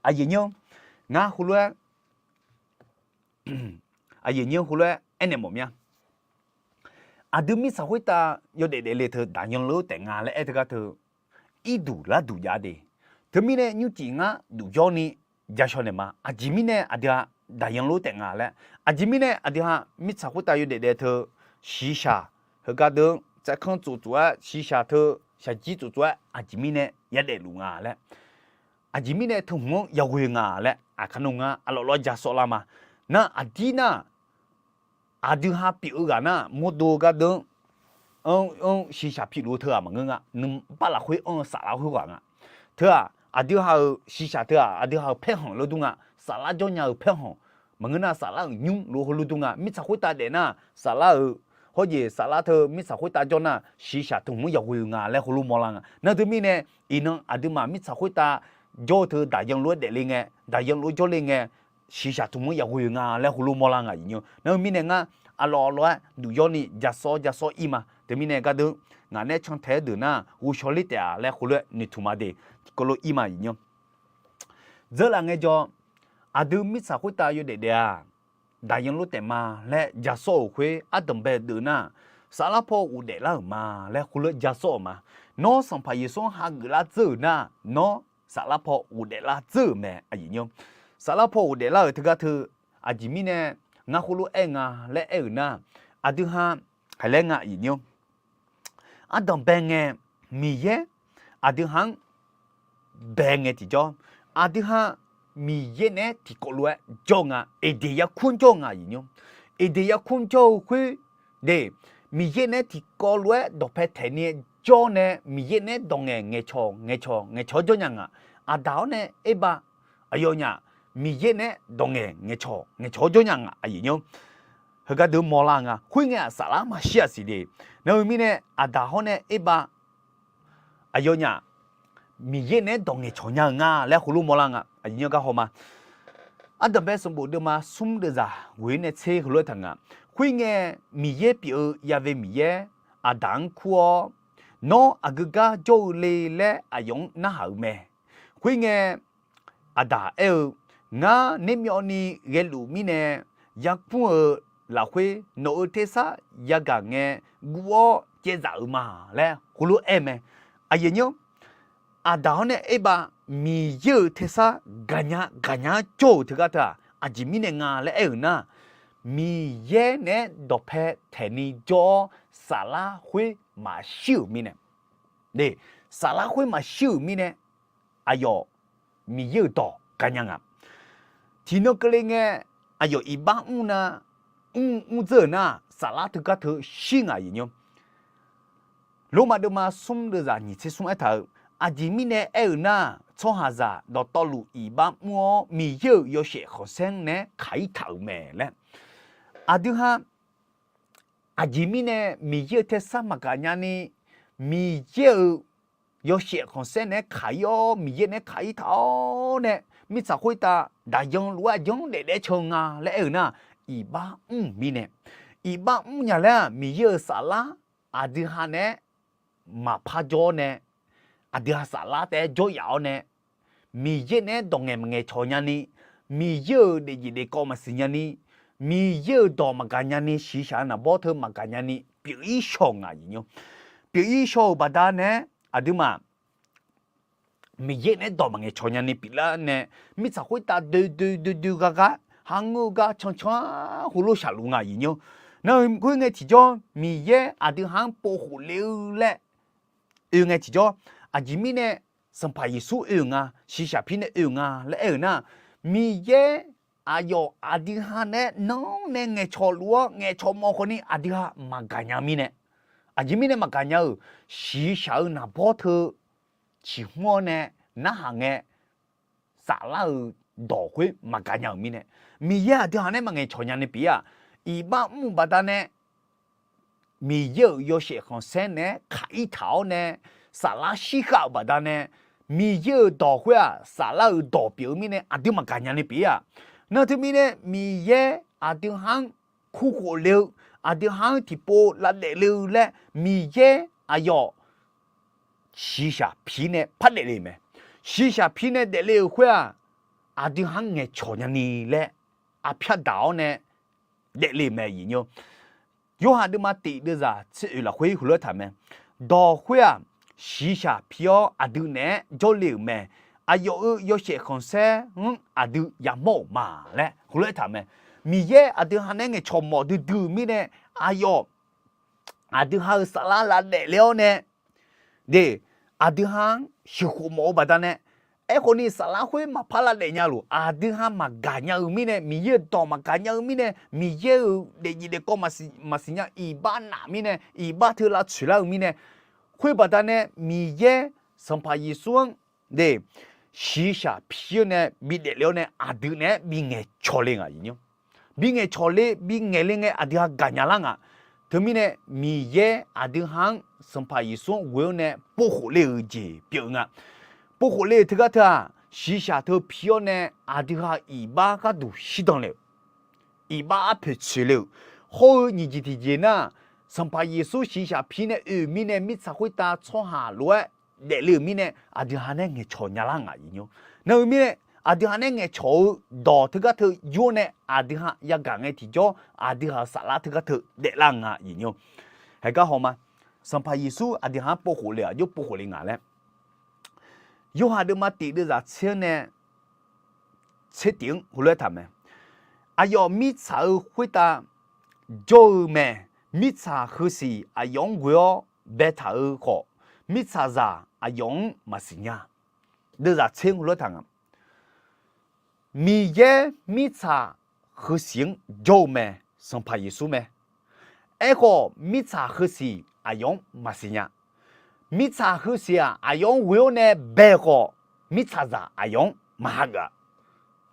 Aqyuif aqnyir-or, ngar heulof-aer, aqyuif aqnyir heulof-aer aernaeq mawf mya. Aqdui mirtsaq khoertav yawdaef daefle teu daqyan lof-aer taef nga laer aer teugar teu, irduq larduq jav de. Teumirnae nymrcif ngar duq jawrni ja shaw naeq ma. Aqjeq mirnae aqdui-aq daqyan lof-aer taef nga laer, aqjeq mirnae aqdui-aq mirtsaq khoertav yawdaef daef teu shiqshaq heugar deuq tsaevkanr tsof tsof-aer, shiqshaq teu shaqjir tsof tsof-aer, aqjeq mirnae yadaef luf nga laer, aqjeq mirnae teu hmq-anr yaghoe nga laer, aqkar nawr ngar arlawq lawr ja sawr lar ma. Nar aqdir nar, aqdui ha pyeuf-eu ghaq nar, mawrdo gar deuq-anr, anr, anr shiqshaq piluf-eu teughaq maqngeur nga. Nuibaf lafkhoer anr-eu saflar khoerghaq nga. Teu-aq, aqdui ha-euq shiqshaq teu-aq, aqdui ha-euq paerkhanq lof dur nga. Saflar jawr nya-euq paerkhanq maqngeur nar, saflar-euq nymr lof heulof dur nga. Mirtsaq khoertav daef nar, saflar-euq, hawjeq saflar teu mirtsaq khoertav jawr nar, shiqshaq teu hmq-anr yaghoe-eu nga laer heulof mawrlar nga. Nar teumirnae, iqnan aqduimaf mirtsaq khoertav jawr-eu teu daqyan lof-aer daefle ngae, daqyan lof-aer jawrle ngae, shiqshaq teu hmq-anr yaghoe-eu nga laer heulof mawrlar nga, aqyuif aqnyir-or. Nar-eu mirnae ngar arlawq arlawq-aer duq yawrni ja sawr ja sawr ir ma. Teumirnae gardeuv ngaq nae cantae-aer deuq nar ghovshaw ler taef-a laer heulof-aer noeqtmq ma de. Tiqkawv lof ir ma, aqyuif aqnyir-or. Dzeurlaf ngaejawr, aqdui mirtsaq khoertav yawdaef daef-aq, daqyan lof taef ma laer ja sawr-euq khoer ardanq bae deuq nar, saflar paw ghofdaef lar-euq ma laer heulof-aer ja sawr-euq ma. Nawr Sanqpaq Yeqsur-anr hageuf lar dzeur-euq nar, nawr saflar paw ghofdaef lar dzeur-euq mae, aqyuif aqnyir-or. Saflar paw ghofdaef lar-euq teugar teu, aqjeq mirnae ngar heulof-aer nga laer aer-euq nar, aqdui ha haiq laer nga, aqyuif aqnyir-or. Ardanq bae ngae, Miqyaer aqdui ha-anr bae ngae tiqjawr, aqdui ha Miqyaer naeq-aer tiqkawv lof-aer jawr nga. Eqdeq yarkur-anr jawr nga, aqyuif aqnyir-or. Eqdeq yarkur-anr jawr-eu khoer de, Miqyaer naeq-aer tiqkawv lof-aer dawqpae taeqni-aer jawr nae Miqyaer naeq-aer dawq ngaeq ngaeqcawq ngaeqcawq ngaeqcawq-awr jawr nya nga. Aqdaq-awr nae Erbav aqyawfnyaf Miqyaer naeq-aer dawq ngaeq ngaeqcawq ngaeqcawq-awr jawr nya nga, aqyuif nymr. Heugar deuq mawrlar nga. Khoerngae-aq saflar maqshir-aq siq de. Nar-eu mirnae Aqdaq hawr nae Erbav aqyawfnyaf Miqyaer naeq-aer dawq ngaeqcawq nya-eu nga laer heulof mawrlar nga, aqyuif nymr gar hawma. Ardanqbae sanqbof deuvma smr deuvzaq ghoe-ir nae tser heulof-aer taq nga. Khoerngae, Miqyaer pyeuf-eu Ya've Miqyaer Aqdaq-anr kur-awr, Nawr aqgeu gar jawr-eu le laer aqyawf-anr narhaq-euq mae. Khoerngae, Aqdaq aer-eu, Ngar nermyawvni ghaeluf mirnae, yarkmr-eu lafkhoer nawq-euq tersar yagaq ngae guv-awr caevzaf-euq ma laer heulof-aer mae. Aqyuif nymr, Aqdaq hawr nae Erbav Miqyaer-euq tersar gaqnya gaqnya-anr jawr-euq teugar teu-aq, aqjeq mirnae nga laer aer-euq nar, Miqyaer naeq-aer dawqpae taeqni jawr-awr saflar khoer maqshir-euq mirnae, saflar khoer maqshir-euq mirnae, aqyawf Miqyaer-euq dawq gaqnya nga. Tiqnan keuvle ngae, aqyawf iqbax mr na, mr mr dzeur-euq nar, saflar teugar teu shir nga, aqyuif nymr. Lormav deuvma smr deuvzaq nyiq tser smr aertaq-eu, aqjeq mirnae aer-euq nar, tsawrhaqzaq dawqtawvluf iqbax mr-awr Miqyaer-euq yawshaef khanqsaer naeq-aer kaq-ir taq-euq mae laer. Aqdui ha aqjeq mirnae Miqyaer-euq tersar maqgaq nyani, Miqyaer-euq yawshaef khanqsaer naeq-aer kaq-ir-awr, Miqyaer naeq-aer kaq-ir taq-awr nae, mirtsaq khoertav daqyan lof-aer aqjan daefdaef-aer can nga laer aer-euq nar, iqbax mr-euq mirnae, iqbax mrnya laer-aq, Miqyaer-euq saflar aqdui ha naeq-aer maqpar jawr-awr nae, aqdui ha saflar taef-aer jawryaf-awr nae, Miqyaer naeq-aer dawq ngaeq maqngaeq cawq nyani, Miqyaer-euq daefjeq daefkawv maqsiq nyani, Miqyaer-euq dawq maqgaq nyani, shiqshaq-eu naqbawr teu maqgaq nyani pyeuf-ir shaw-euq nga, aqyuif nymr. Pyeuf-ir shaw-euq baqdanae, aqduimaf Miqyaer naeq-aer dawq maqngaeq cawq nyani pyeuflar nae, mirtsaq khoertav doe doe doe doe gar gar, ha ngeur-eu gar cancan-ar heulof shaqluf nga, aqyuif nymr. Nar-eu khoerngae tiqjawr Miqyaer aqdui ha-anr povkhof le-eu laer oe ngae tiqjawr, aqjeq mirnae Sanqpaq Yeqsur oe-euq nga, shiqshaq pir nae oe-euq nga laer aer-euq nar, Miqyaer aqyawf aqdui ha naeq-aer nanr nae ngaeqcawq luf-awr ngaeqcawq mawf khawfni aqdui ha maqgaq nya mirnae, aqjeq mirnae maqgaq nya-euq, shiqshaq-eu naqbawr teu ciqhmr-awr nae narhaq ngae, saflar-euq dawq khoer maqgaq nya-euq mirnae, Miqyaer aqdui ha naeq-aer maqngaeq cawq nyani pyeuf-ir-aq, iqbax mr-euq baqdanae, Miqyaer-euq yawshaef khanqsaer naeq-aer kaq-ir taq-awr nae, saflar shirkhav-euq baqdanae, Miqyaer-euq dawq khoer-aq, saflar-euq dawq pyeuf-eu mirnae aqdui maqgaq nyani pyeuf-ir-aq. Nar teumirnae Miqyaer aqdui ha-anr kurkhof le-eu, aqdui ha-anr tiqpov lavdaef le-eu laer Miqyaer aqyawf shiqshaq pir nae par daefle-euq mae. Shiqshaq pir nae daefle-euq khoer-aq, aqdui ha-anr ngaeqcawq nyani laer arpyar daq-awr nae daefle-euq mae, aqyuif nymr. Yorhaq deuvma tiq deuvzaq tser oeq lafkhoer heulof-aer taq mae. Dawq khoer-aq, shiqshaq pir-awr aqdui naeq-aer jawrle-euq mae. Aqyawf-euq yawshaef khanqsaer-anr aqdui yamawr-euq ma laer heulof-aer taq mae. Miqyaer aqdui ha naeq-aer ngaeqcawq mawf duidui-euq mirnae, aqyawf aqdui ha-euq saflar lavdaef le-awr nae, de, aqdui ha-anr sheuqkhof mawf-eu baqdanae, aerkhawfni saflar khoer maqpar lavdaef nya luf, aqdui ha maqgaq nya-eu mirnae, Miqyaer-euq dawq maqgaq nya-eu mirnae, Miqyaer-euq daefjeq daefkawv maqsiq nya, iqbax naf mirnae, iqbax teu lavtsoeq lar-eu mirnae, khoer baqdanae Miqyaer Sanqpaq Yeqsur-anr de, shiqshaq pir-awr nae bidaef le-awr nae aqdui naeq-aer bingaeq cawq le nga, aqyuif nymr. Bingaeq cawq le, bingaeq le ngae aqdui ha gaqnya lar nga. Teumirnae Miqyaer aqdui ha-anr Sanqpaq Yeqsur-anr ghoe-awr nae povkhof le-euq jeq pyeuf-eu nga. Povkhof le-euq teugar teu-aq, shiqshaq teu pir-awr nae aqdui ha-euq iqbax gharduq shirdan le-euq, iqbax arpoeq tsoeq le-euq, hawr-eu nyiq jeq tiqjeq nar, Sanqpaq Yeqsur shiqshaq pir nae oe-euq mirnae mirtsaq khoertav tsawrhaq lof-aer daefle-euq mirnae aqdui ha naeq-aer ngaeqcawq nya lar nga, aqyuif nymr. Nar-eu mirnae aqdui ha naeq-aer ngaeqcawq-eu dawq teugar teu yur-awr nae aqdui ha yagaq ngae tiqjawr aqdui ha-euq saflar teugar teu daeflar nga, aqyuif nymr. Haigar hawma, Sanqpaq Yeqsur aqdui ha-anr povkhof le-aq jov povkhof le nga laer, Yorhaq deuvma tiq deuvzaq tser-anr nae tser tiq-anr heulof-aer taq mae. Aqyawf mirtsaq-eu khoertav jawr-eu mae. Mirtsaq heusiq aqyawf-anr ghoe-awr baetaq-eu khawf, mirtsaqzaq aqyawf-anr maqsiq nya. Deuvzaq tser-anr heulof-aer taq nga. Miqyaer mirtsaq heusiq-anr jawr-eu mae, Sanqpaq Yeqsur mae. Aerkhawf, mirtsaq heusiq aqyawf-anr maqsiq nya. mirtsaq heusiq-aq aqyawf-anr ghoe-awr nae bae khawf, mirtsaqzaq aqyawf-anr maqhageuf-a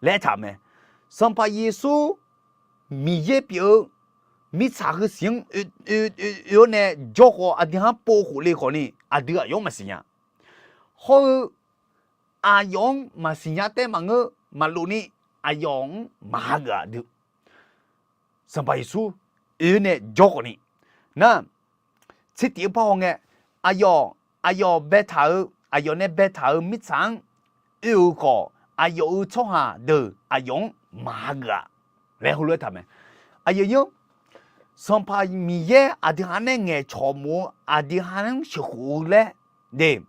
laer aertaq-euq mae. Sanqpaq Yeqsur Miqyaer pyeuf-eu mirtsaq heusiq-anr oe, oe, oe-awr nae jawr khawf, aqdui-anr pov khof le khawf ni, aqdui aqyawf-anr maqsiq nya. Hawr-eu aqyawf-anr maqsiq nya taef maqngeur, maqlof ni aqyawf-anr maqhageuf-aq dui. Sanqpaq Yeqsur oe-awr nae jawr khawf ni, nar, tsertif-eu par hawngae, aqyawf, aqyawf baetaq-eu, aqyawf nae baetaq-eu mirtsaq-anr oe-euq khawf, aqyawf-euq tsawrhaq deuq aqyawf-anr maqhageuf-aq laer heulof-aer taq mae. Aqyawf nymr, Sanqpaq Miqyaer aqdui-anr nae ngaeqcawq mawf-eu, aqdui-anr sheuqkhof-eu laer de,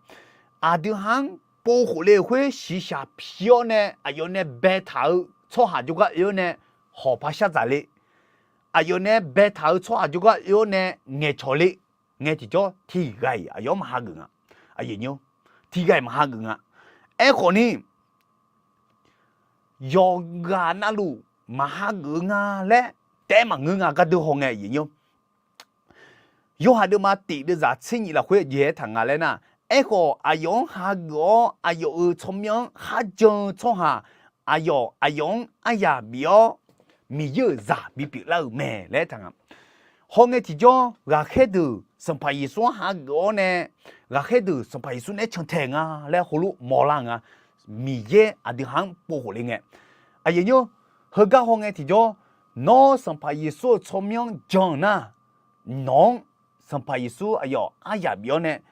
aqdui-anr pov khof le-euq khoer shiqshaq pi-awr nae aqyawf nae baetaq-eu tsawrhaq jawrgar oe-awr nae hawq par shar dzaq le. Aqyawf nae baetaq-eu tsawrhaq jawrgar oe-awr nae ngaeqcawq le ngae tiqjawr tiqghaq-iq aqyawf-anr maqhageuf nga. Tiqghaq-iq maqhageuf nga. Aerkhawf ni, yawqghaq navluf maqhageuf-eu nga laer taef maqngeur nga. Gardeuv hawngae, yawhaq deuvma tif deuvzaq tser nyif lafkhoer jeq aertaq nga laer nar, aerkhawf aqyawf-anr hageuf-awr aqyawf-euq tsawrmyanr-anr kharjan-eu tsawrhaq, aqyawf, aqyawf-anr aryaq bif-awr Miqyaer-euq zaq bipyeuf lar-euq mae laer aertaq nga. Hawngae tiqjawr ghaqkhaer deuq Sanqpaq Yeqsur-anr hageuf-awr nae, ghaqkhaer deuq Sanqpaq Yeqsur nae cantae nga laer heulof mawrlar nga. Miqyaer aqdui-anr pov khof le ngae, aqyawf nymr, heugar hawngae tiqjawr, nawr Sanqpaq Yeqsur-euq tsawrmyanr jan-euq nar, nawq-anr Sanqpaq Yeqsur aqyawf aryaq bif-awr nae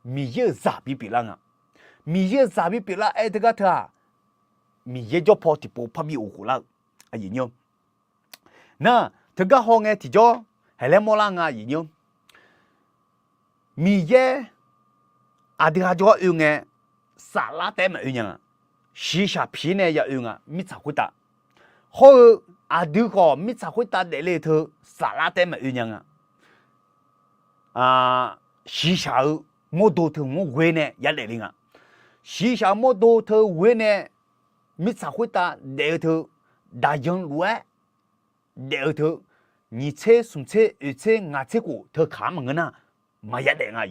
Miqyaer-euq zaq bipyeuf lar nga. Miqyaer-euq zaq bipyeuf lar aer teugar teu-aq, Miqyaer jawrpaw tiqpov parbi of khof lar-eu. Nar, teugar hawngae tiqjawr haelaer mawrlar nga, aqyawf nymr. Miqyaer aqdui-anr jawrgar oe ngae, saflar taef-aer maqoe nya nga. Shiqshaq pi-aer nae ya oe nga, mirtsaq khoertav. Hawr-eu aqdui khawf mirtsaq khoertav daefle teu saflar taef-aer maqoe nya nga. Shiqshaq-eu mawrdo teu hmq-anr ghoe nae yadaef le nga. Shiqshaq-eu mawrdo teu ghoe nae mirtsaq khoertav daef-eu teu, daqyan lof-aer daef-eu teu, nyiq tser, smq tser, oeq tser, ngaq tser khof teu kaq-anr maqngeur nar, maqya daef nga.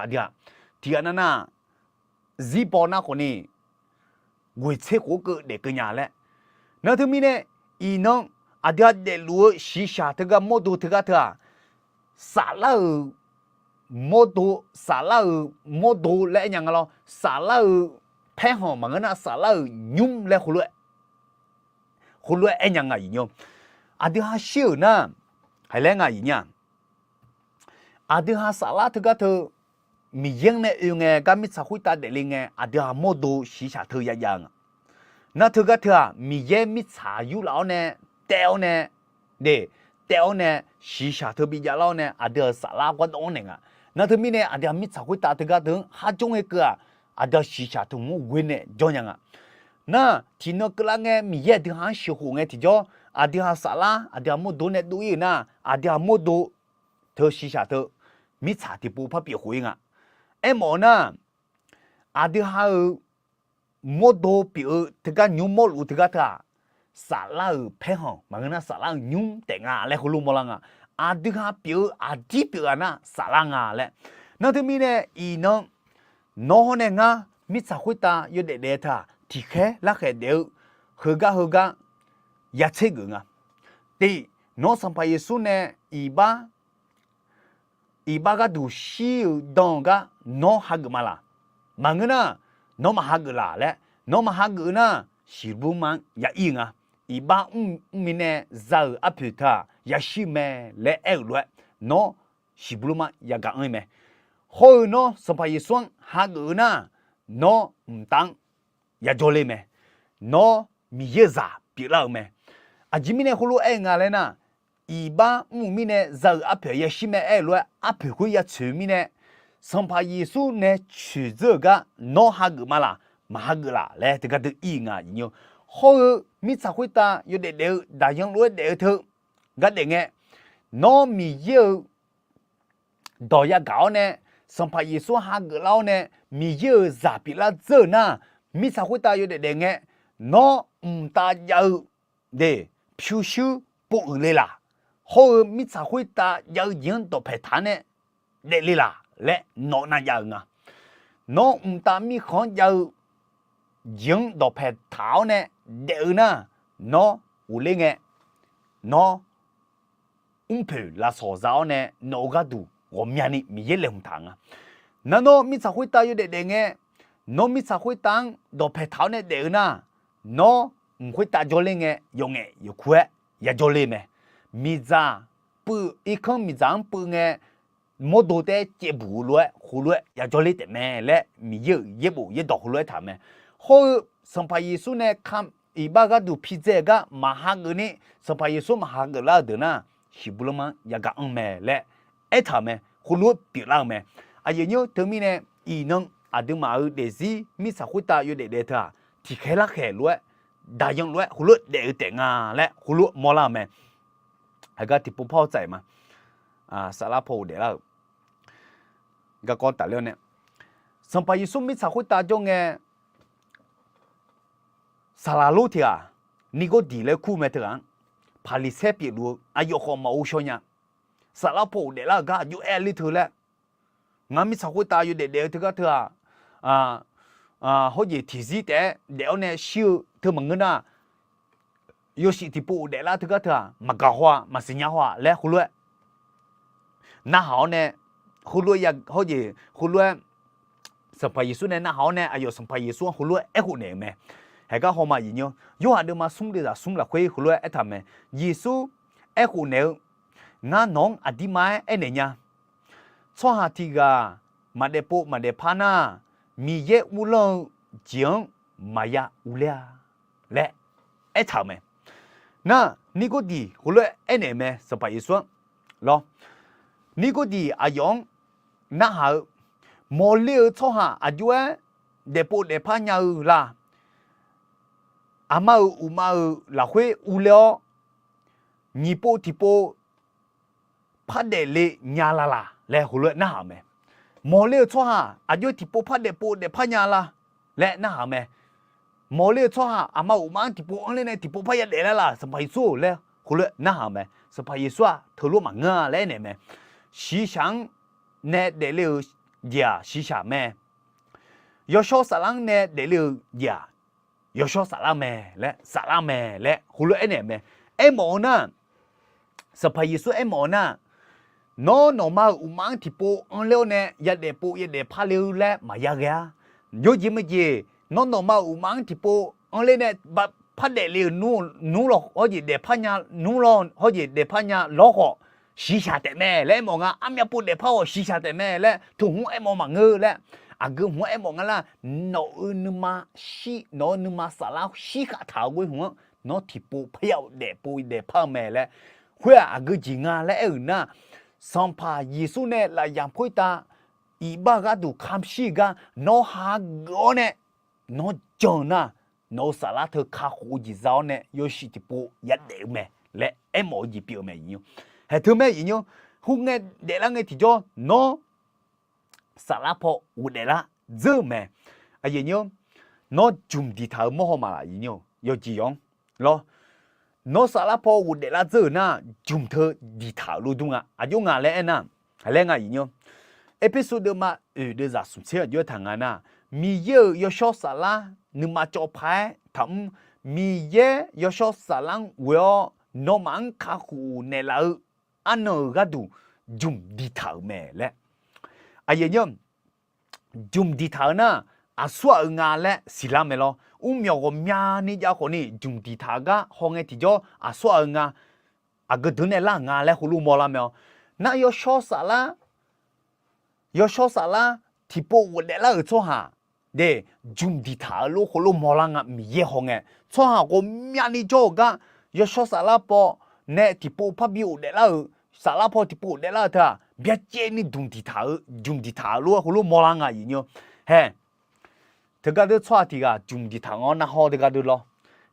Aqdui-aq, tiqghaq nav nar, zirbaw nar khawf ni, ghoeq tser khof-anr keuv daef keuv nya laer. Nar teumirnae, iqnan aqdui-aq daefluf-eu shiqshaq teugar mawrdo teugar teu-aq, saflar-euq mawrdo, saflar-euq mawrdo laer aer nya nga lawr. Saflar-euq paerkhanq maqngeur nar, saflar-euq nymr laer heulof-aer, heulof-aer aer nya nga, aqyawf nymr. Aqdui-aq shir-euq nar, haelaer nga, aqyawf nymr-aq, aqdui-aq saflar teugar teu Miqyaer-anr nae oe ngae, gar mirtsaq khoertav daefle ngae, aqdui-aq mawrdo shiqshaq teu yajav-eu nga. Nar teugar teu-aq, Miqyaer mirtsaq yurlaf-awr nae, taev-awr nae, de, taev-awr nae, shiqshaq teu bi javlar-awr nae aqdui-euq saflar gawrdawv-anr naeq nga. Nar teumirnae aqdui-aq mirtsaq khoertav teugar teu-anr kharjawr ngae keuv-aq, aqdui-aq shiqshaq teu hmq-anr ghoe nae jawr nya nga. Nar tiqnan keuvlar ngae Miqyaer aqdui-aq-anr sheuqkhof ngae tiqjawr, aqdui-aq saflar aqdui-aq mawrdo nae dov-ir-euq nar, aqdui-aq mawrdo teu shiqshaq teu mirtsaq tiqpov par pyeuf khof-ir nga. Aermawf-eu nar, aqdui-aq-euq mawrdo pyeuf-eu teugar nymr mawrluf-eu teugar teu-aq, saflar-euq paerkhanq maqngeur nar, saflar-euq nymr taef nga laer heulof mawrlar nga. Aqdui-aq pyeuf-eu aqdir pyeuf-aq nar saflar nga laer. Nar teumirnae iqnan nawr hawr nae ngar mirtsaq khoertav yawdaef daef-eu teu-aq, tiqkhaer larkhaeq daef-eu heugar heugar ya tser geuf nga. Tiq, nawr Sanqpaq Yeqsur nae iqbax iqbax gharduq shir-euq dan-eu gar nawr hageuf ma laq? Maqngeur nar, nawr maqhageuf laq laer. Nawr maqhageuf-eu nar, siqbuir mar-anr ya ir-eu nga. Iqbax mr, mr mirnae za-euq arpoeq teu-aq yashir mae laer aer-euq lof-aer, nawr siqbuir mar yagaq anr-ir mae. Hawr-eu nawr Sanqpaq Yeqsur-anr hageuf-eu nar, nawr mqtav-anr yajawr ler mae. Nawr Miqyaer-euq zaq pyeuflar-euq mae. Aqjeq mirnae heulof aer-eu nga laer nar, iqbax mr-eu mirnae za-euq arpoeq yashir mae aer-eu lof-aer arpoeq khoer ya tsoeq-eu mirnae, Sanqpaq Yeqsur nae coeqdzeur-euq gar nawr hageuf ma laq, maqhageuf laq laer teugar dui ir-eu nga, aqyawf nymr. Hawr-eu mirtsaq khoertav yawdaef daef-eu daqyan lof-aer daef-eu teu gar daef ngae, nawr Miqyaer-euq dawq yagaq-awr nae, Sanqpaq Yeqsur hageuf lar-awr nae, Miqyaer-euq zaq pyeuflar dzeur-euq nar, mirtsaq khoertav yawdaef daef ngae, nawr mqtav jav-eu de, pyurshuir pov uiq le laq? Hawr-eu mirtsaq khoertav jav-eu jeq-anr dawqpae taq-anr nae daef le laq? laer nawq-eu navjav-euq nga. Nawr mqtav mirkhanq-anr jav-eu jeq-anr dawqpae taq-awr nae daef-eu nar, nawr ghofler ngae, nawr mrpoeq lafsawq za-awr nae nawq-eu gharduq ghawqmyani Miqyaer laeqhmq taq nga. Nar nawr mirtsaq khoertav yawdaef daef ngae, nawr mirtsaq khoertav-anr dawqpae taq-awr nae daef-eu nar, nawr mq khoertav jawrler ngae yawqngaef yawqkur-aer yajawrler mae. Miqdzaq puiv, irkanr miqdzaq-anr puiv ngae, mawrdo taef-aer caevbuq-eu lof-aer khoerlof-aer yajawrler taef mae laer Miqyaer-euq yaerbof yaerdawq heulof-aer taq-eu mae. Hawr-eu Sanqpaq Yeqsur nae ka iqbax gharduq pidzae-eu gar maqhageuf ni, Sanqpaq Yeqsur maqhageuf lar-eu deuq nar, shiqbulanr-anr yagaq anr mae laer aertaq-euq mae. Khoerlof-aer pyeuflar-eu mae. Aqyuif aqnyir-eu teumirnae, iqnan aqduimaf-euq daefzir mirtsaq khoertav yawdaef daef-eu teu-aq, tiqkhaeq larkhaeq lof-aer, daqyan lof-aer khoerlof-aer daef-eu taef nga laer khoerlof-aer mawrlar-eu mae. Heugar tiqpov par-awr tsaev ma. Saflar paw ghofdaef lar-euq garkawv tafler-awr nae, Sanqpaq Yeqsur mirtsaq khoertav jawr ngae, saqlaq lor tiq ghaq, Nirgawrdiq laer kur mae teughaq-anr, Paqliqsaer pyeufluf-eu aqyawf khawf maqghov shaw nya. Saflar paw ghofdaef lar-euq gar aqjox aer ler teu laer, ngar mirtsaq khoertav yawdaef daef-eu teugar teu-aq, hawjeq tiqzir taef-aer daef-awr nae shir-eu teu maqngeur nar, yawshuif tiqpov ghofdaef lar teugar teu-aq, maqgaq haw-a, maqsiqnya haw-a laer khoerlof-aer narhaq-awr nae, khoerlof-aer ya, hawjeq khoerlof-aer Sanqpaq Yeqsur nae narhaq-awr nae aqyawf Sanqpaq Yeqsur-anr heulof-aer aerkhof naeq-euq mae. Haeqgar hawma aqyuif aqnyir-awr, Yorhaq deuvma smr deuvzaq smr lafkhoer heulof-aer aertaq mae. Yeqsur aerkhof naeq-eu, Ngar nawq-anr aqdirma-aer aernaeq nya. Tsawrhaq tiq ghaq maqdaef pov maqdaef par nar, Miqyaer uvlanr-eu jeq-anr maqya uvler-a laer aertaq-euq mae. Nar, Nirgawrdiq heulof-aer aernaeq-euq mae, Sanqpaq Yeqsur-anr lawr. Nirgawrdiq aqyawf-anr narhaq-eu, Mawqler-eu tsawrhaq aqjox-aer daefpov daefpar nya-eu la? Aqma-euq uqma-euq lafkhoer uvler-awr, nyiq pov tiqpov pardaef le nya la laq? Laer heulof-aer narhaq-euq mae. Mawqler-eu tsawrhaq aqjox-aer tiqpov pardaef pov daefpar nya la? Laer narhaq-euq mae. Mawqler-eu tsawrhaq aqma uqma-anr tiqpov anrler nae tiqpov parya daef lar laq, Sanqpaq Yeqsur-or? Laer heulof-aer narhaq-euq mae. Sanqpaq Yeqsur-aq, Teulof maqngeur-a laer aernaeq-euq mae. Shiqshaq-anr nae daefle-eu jeq-aq shiqshaq mae. Yawshawr saflar-anr nae daefle-eu jeq-aq, yawshawr saflar mae laer, saflar mae laer heulof-aer aernaeq-euq mae. Aermawf-eu nar, Sanqpaq Yeqsur aermawf-eu nar, Nawr nawqma-euq uqma-anr tiqpov anrler-awr nae yadaef pov yadaef par le-eu laer maqya ghae-ar. Yawjeq maejeq nawr nawqma-euq uqma-anr tiqpov anrler nae pardaef le-euq nmr, nmr lawr hawjeq daefpar nya nmr lawr hawjeq daefpar nya lawr khawf shiqshaq taef mae laer aermawf nga. Armyav pov daefpar khawf shiqshaq taef mae laer teu hmq-anr aermawf maqngeur laer, aqgeu hmq-anr aermawf nga lar. Nawq-eu nuima shir, nawq-eu nuima saflar shirkhav taq-eu ghoer hmq-anr nawr tiqpov parya daefpov daefpar-eu mae laer. Khoer-aq aqgeu jeq nga laer aer-euq nar, Sanqpaq Yeqsur nae lafyaq khoertav iqbax gharduq kamq shir-eu gar nawr hageuf-awr nae nawr jan-eu nar, nawq-eu saflar teu kakhof-eu jeq za-awr nae yawshuif tiqpov yadaef-eu mae laer aermawf-eu jeq pyeuf-eu mae. Haeq teu mae iqnymr, khoerngae daeflar ngae tiqjawr nawr saflar paw ghofdaef lar dzeur-euq mae. Nawr jmq diqtaq-euq mawrhaw maqlaq iqnymr, yawqjeq yawq-anr lawr. Nawr saflar paw ghofdaef lar dzeur-euq nar, jmq teu diqtaq-euq lof dur nga. Aqjox nga laer aernar, aqlaer nga iqnymr, Erpersu deuvma oeq deuvzaq smq tser aqjox-aer taq nga nar, Miqyaer-euq yawshawr saflar nuima cawv paq-aer taqmr, Miqyaer yawshawr saflar-anr ghoe-awr nawmaf-anr kakhof naeqlaf-eu arnan-euq gharduq jmq diqtaq-euq mae laer. Aqyuif aqnyir, jmq diqtaq-eu nar, aqsurghaq-euq nga laer siqlar mae lawr. Mrmyawq ghawqmyani jav khawfni jmq diqtaq-eu gar hawngae tiqjawr aqsurghaq-euq nga. Aqgeu deuq nae lar-euq nga laer heulof mawrlar mae-awr, nar yawshawr saflar yawshawr saflar tiqpov ghofdaef lar-euq tsawrhaq de, jmq diqtaq-eu lof heulof mawrlar nga. Miqyaer hawngae tsawrhaq ghawqmyani jawr-euq gar yawshawr saflar paw nae tiqpov parbi ghofdaef lar-euq, saflar paw tiqpov ghofdaef lar-euq teu-aq, byacaevni dmq diqtaq-eu jmq diqtaq-eu lof heulof mawrlar nga iqnymr. Haeq, teugar deuq tsawrhaq tiq ghaq jmq diqtaq-anr narhawr teugar deuq lawr.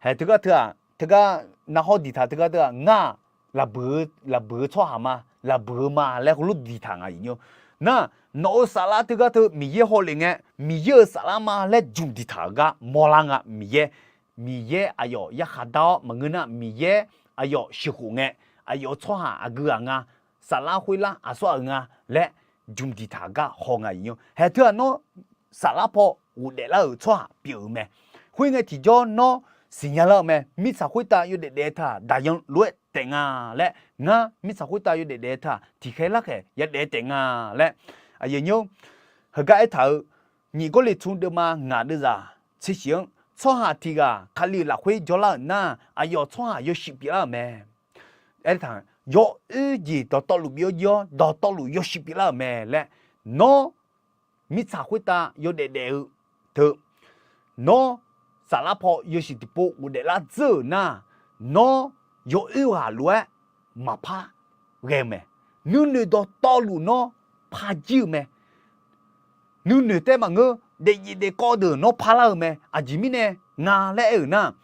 Haeq teugar teu-aq, teugar narhawr diqtaq teugar deuq-aq, ngar-aq lafbuiq-eu tsawrhaq ma, lafbuiq-eu ma laer heulof diqtaq nga iqnymr. Nar, nawq-eu saflar teugar teu Miqyaer hawlef ngae, Miqyaer-euq saflar ma laer jmq diqtaq-euq gar mawrlar nga. Miqyaer, Miqyaer aqyawf yarkhaq dar-awr maqngeur nar, Miqyaer aqyawf sheuqkhof ngae, aqyawf-eu tsawrhaq aqgeu ghaq nga, saflar khoerlar aqsurghaq-euq nga laer jmq diqtaq gar haw nga iqnymr. Haeq teu-aq nawr saflar paw ghofdaef lar-euq tsawrhaq pyeuf-euq mae. Khoerngae tiqjawr nawr siqnya lar-eu mae. Mirtsaq khoertav yawdaef daef-eu teu-aq daqyan lof-aer taef nga laer, ngar mirtsaq khoertav yawdaef daef-eu teu-aq tiqkhaer larkhaeq yadaef taef nga laer, aqyuif aqnyir-or, heugar aertaq-euq, nyiq Gawrliqtu deuvma ngaq deuvzaq tser shif-anr, tsawrhaq tiq ghaq Kali-euq lafkhoer jawrlar-euq nar, aqyawf tsawrhaq yawshuif pyeuflar-euq mae. Aertaq, yawoer jeq dawqtawvluf bi-awr jir-awr, dawqtawvluf yawshuif pyeuflar-euq mae laer, nawr mirtsaq khoertav yawdaef daef-eu teu, nawr saflar paw yawshuif tiqpov ghofdaef lar dzeur-euq nar, nawr yawoer ghaq lof-aer maqpar ghae-eu mae. Nuinoeq dawqtawvluf nawr par jir-eu mae. Nuinoeq taef maqngeur, daefjef daefkawv deuq nawr parlar-eu mae. Aqjeq mirnae nga laer aer-euq nar,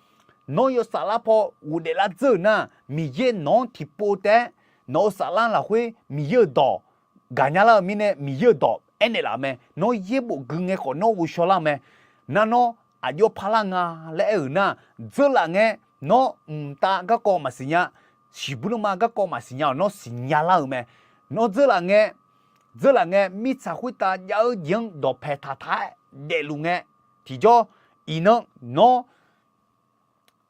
nawr yawsaflar paw ghofdaef lar dzeur-euq nar, Miqyaer nawq-anr tiqpov taef-aer nawq-euq saflar lafkhoer Miqyaer-euq dawq gaqnya lar-eu mirnae, Miqyaer-euq dawq aernaeq laf-eu mae. Nawr yaerbof gui ngae khawf nawr ghovshaw lar-eu mae. Nar nawr aqjox parlar nga laer aer-euq nar, dzeurlaf ngae nawr mqtav garkawv maqsiq nya, shiqbuir lanma garkawv maqsiq nya-awq, nawr siqnya lar-eu mae. Nawr dzeurlaf ngae, dzeurlaf ngae mirtsaq khoertav jav-eu jeq-anr dawqpaeq taqtaq-aer daefluf ngae, tiqjawr iqnan nawr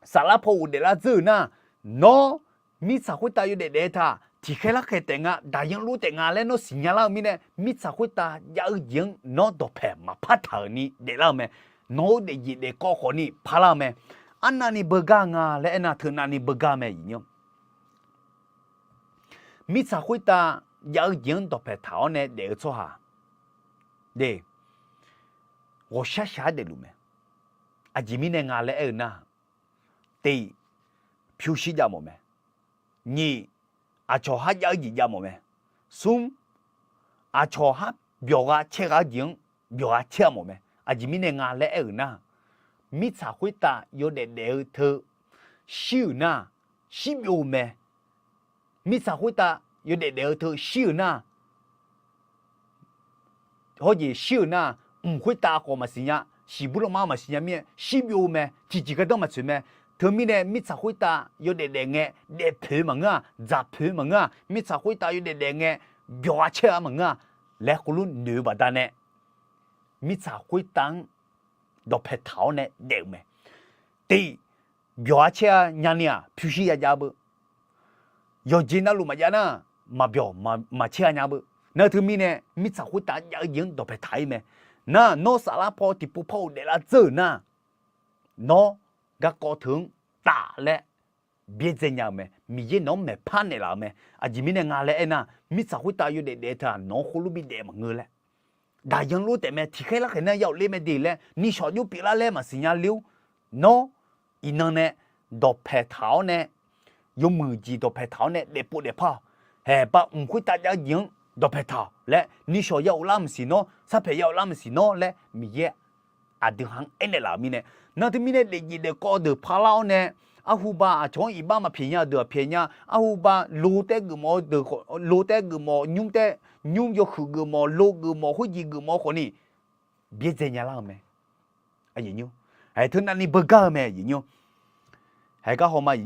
saflar paw ghofdaef lar dzeur-euq nar, nawr mirtsaq khoertav yawdaef daef-eu teu-aq tiqkhaer larkhaeq taef nga, daqyan lof taef nga laer nawr siqnya lar-eu mirnae, mirtsaq khoertav jav-eu jeq-anr nawr dawqpaeq maqpar taq-euq ni daeflar-eu mae. Nawq-eu daefjef daefkawv khawf ni parlar-eu mae. Arnavni beugar nga laer aernar, teunavni beugar mae iqnymr. Mirtsaq khoertav jav-eu jeq-anr dawqpaeq taq-awr nae daef-eu tsawrhaq de, ghawqshar shaq-aer daefluf mae. Aqjeq mirnae nga laer aer-eu nar, tiq, pyurshuir jav mawf mae. Nyiq, aqcawq har jav-eu jeq jav mawf mae. Smr, aqcawq har byawq gha caer gha-eu jeq-anr byawq gha caer-a mawf mae. Aqjeq mirnae nga laer aer-euq nar, mirtsaq khoertav yawdaef daef-eu teu shir-euq nar, shir byov-eu mae. Mirtsaq khoertav yawdaef daef-eu teu shir-euq nar, hawjeq shir-euq nar, mq khoertav khawf maqsiq nya, shiqbuir lanma maqsiq nya mir-aer shir byov-eu mae. Tiqjeq gardanr maqtsoeq mae. Teumirnae mirtsaq khoertav yawdaef daef ngae daefpoeq maqngeur-aq, dzaqpoeq maqngeur-aq, mirtsaq khoertav yawdaef daef ngae byawq gha caer-a maqngeur-aq laer khoerlof noeq-eu baqdanae, mirtsaq khoertav-anr dawqpaeq taq-awr nae daef-euq mae. Tiq, byawq gha caer-a nyani-aq pyurshuir ya jav beu. Yawqjeq navluf maqjav nar, maqbyawq maqcaer-a nya beu. Nar teumirnae mirtsaq khoertav jav-eu jeq-anr dawqpaeq taq-ir mae. Nar nawr saflar paw tiqpov par ghofdaef lar dzeur-euq nar, nawr garkawv teu-anr taf laer byaerdzae nya-euq mae. Miqyaer nawq-anr maeqpar naeqlaf-euq mae. Aqjeq mirnae nga laer aernar, mirtsaq khoertav yawdaef daef teu-aq nawq-anr khoerlof bidaef maqngeur laer, daqyan lof taef mae, tiqkhaer larkhaeq nar ya ghofler mae de laer, nishawq jov pyeuflar laer maqsiq nya ler-awr, nawr iqnan nae dawqpaeq taq-awr nae, yawmuiq jeq dawqpaeq taq-awr nae daefpov daefpar-awq. Haeq ba mq khoertav jav-eu jeq-anr dawqpaeq taq-awq laer, nishawq ya ghoflar maqsiq nawr, sarpaeq ya ghoflar maqsiq nawr laer, Miqyaer aqdui ha-anr aernaeq laf-euq mirnae, nar teumirnae daefjeq daefkawv deuq parlar-awr nae, arhuba aqcawq-anr iqbax maqpyaeq nya-eu deuq-aq pyaeq nya, arhuba lo taef geufmawf-eu deuq, lo taef geufmawf, nymr taef, nymr yawhuiq geufmawf, lo geufmawf, khoerjeq geufmawf khawf ni, byaerdzae nya lar-eu mae. Haeq teu navni beugar-eu mae, haeq gar hawma,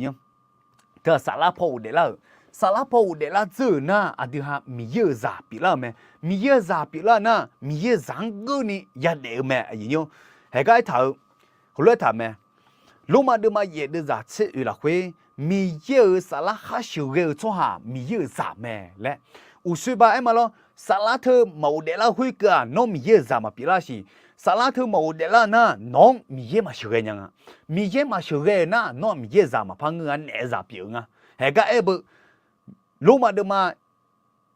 teu-aq saflar paw ghofdaef lar-euq, saflar paw ghofdaef lar dzeur-euq nar, aqdui ha Miqyaer-euq zaq pyeuflar-euq mae. Miqyaer-euq zaq pyeuflar-eu nar, Miqyaer-euq zaq-anr geurni yadaef-eu mae, aqyuif nymr. Haeq gar aertaq-eu, heulof-aer taq mae. Lormav deuvma yaef deuvzaq tser oeq lafkhoer, Miqyaer-euq saflar khar sheuqghae-eu tsawrhaq Miqyaer-euq zaq mae laer. Uqshoe ba aer ma lawr, saflar teu maqghofdaef lar khoerkeuv-aq nawr Miqyaer-euq zaq maqpyeuf lar siq. Saflar teu maqghofdaef lar nar, nawq-anr Miqyaer maqsheuqghae nya nga. Miqyaer maqsheuqghae-euq nar, nawr-aq Miqyaer-euq zaq maqpar ngeur-a, naef-eu zaq pyeuf-eu nga. Haeq gar aer beu, Lormav deuvma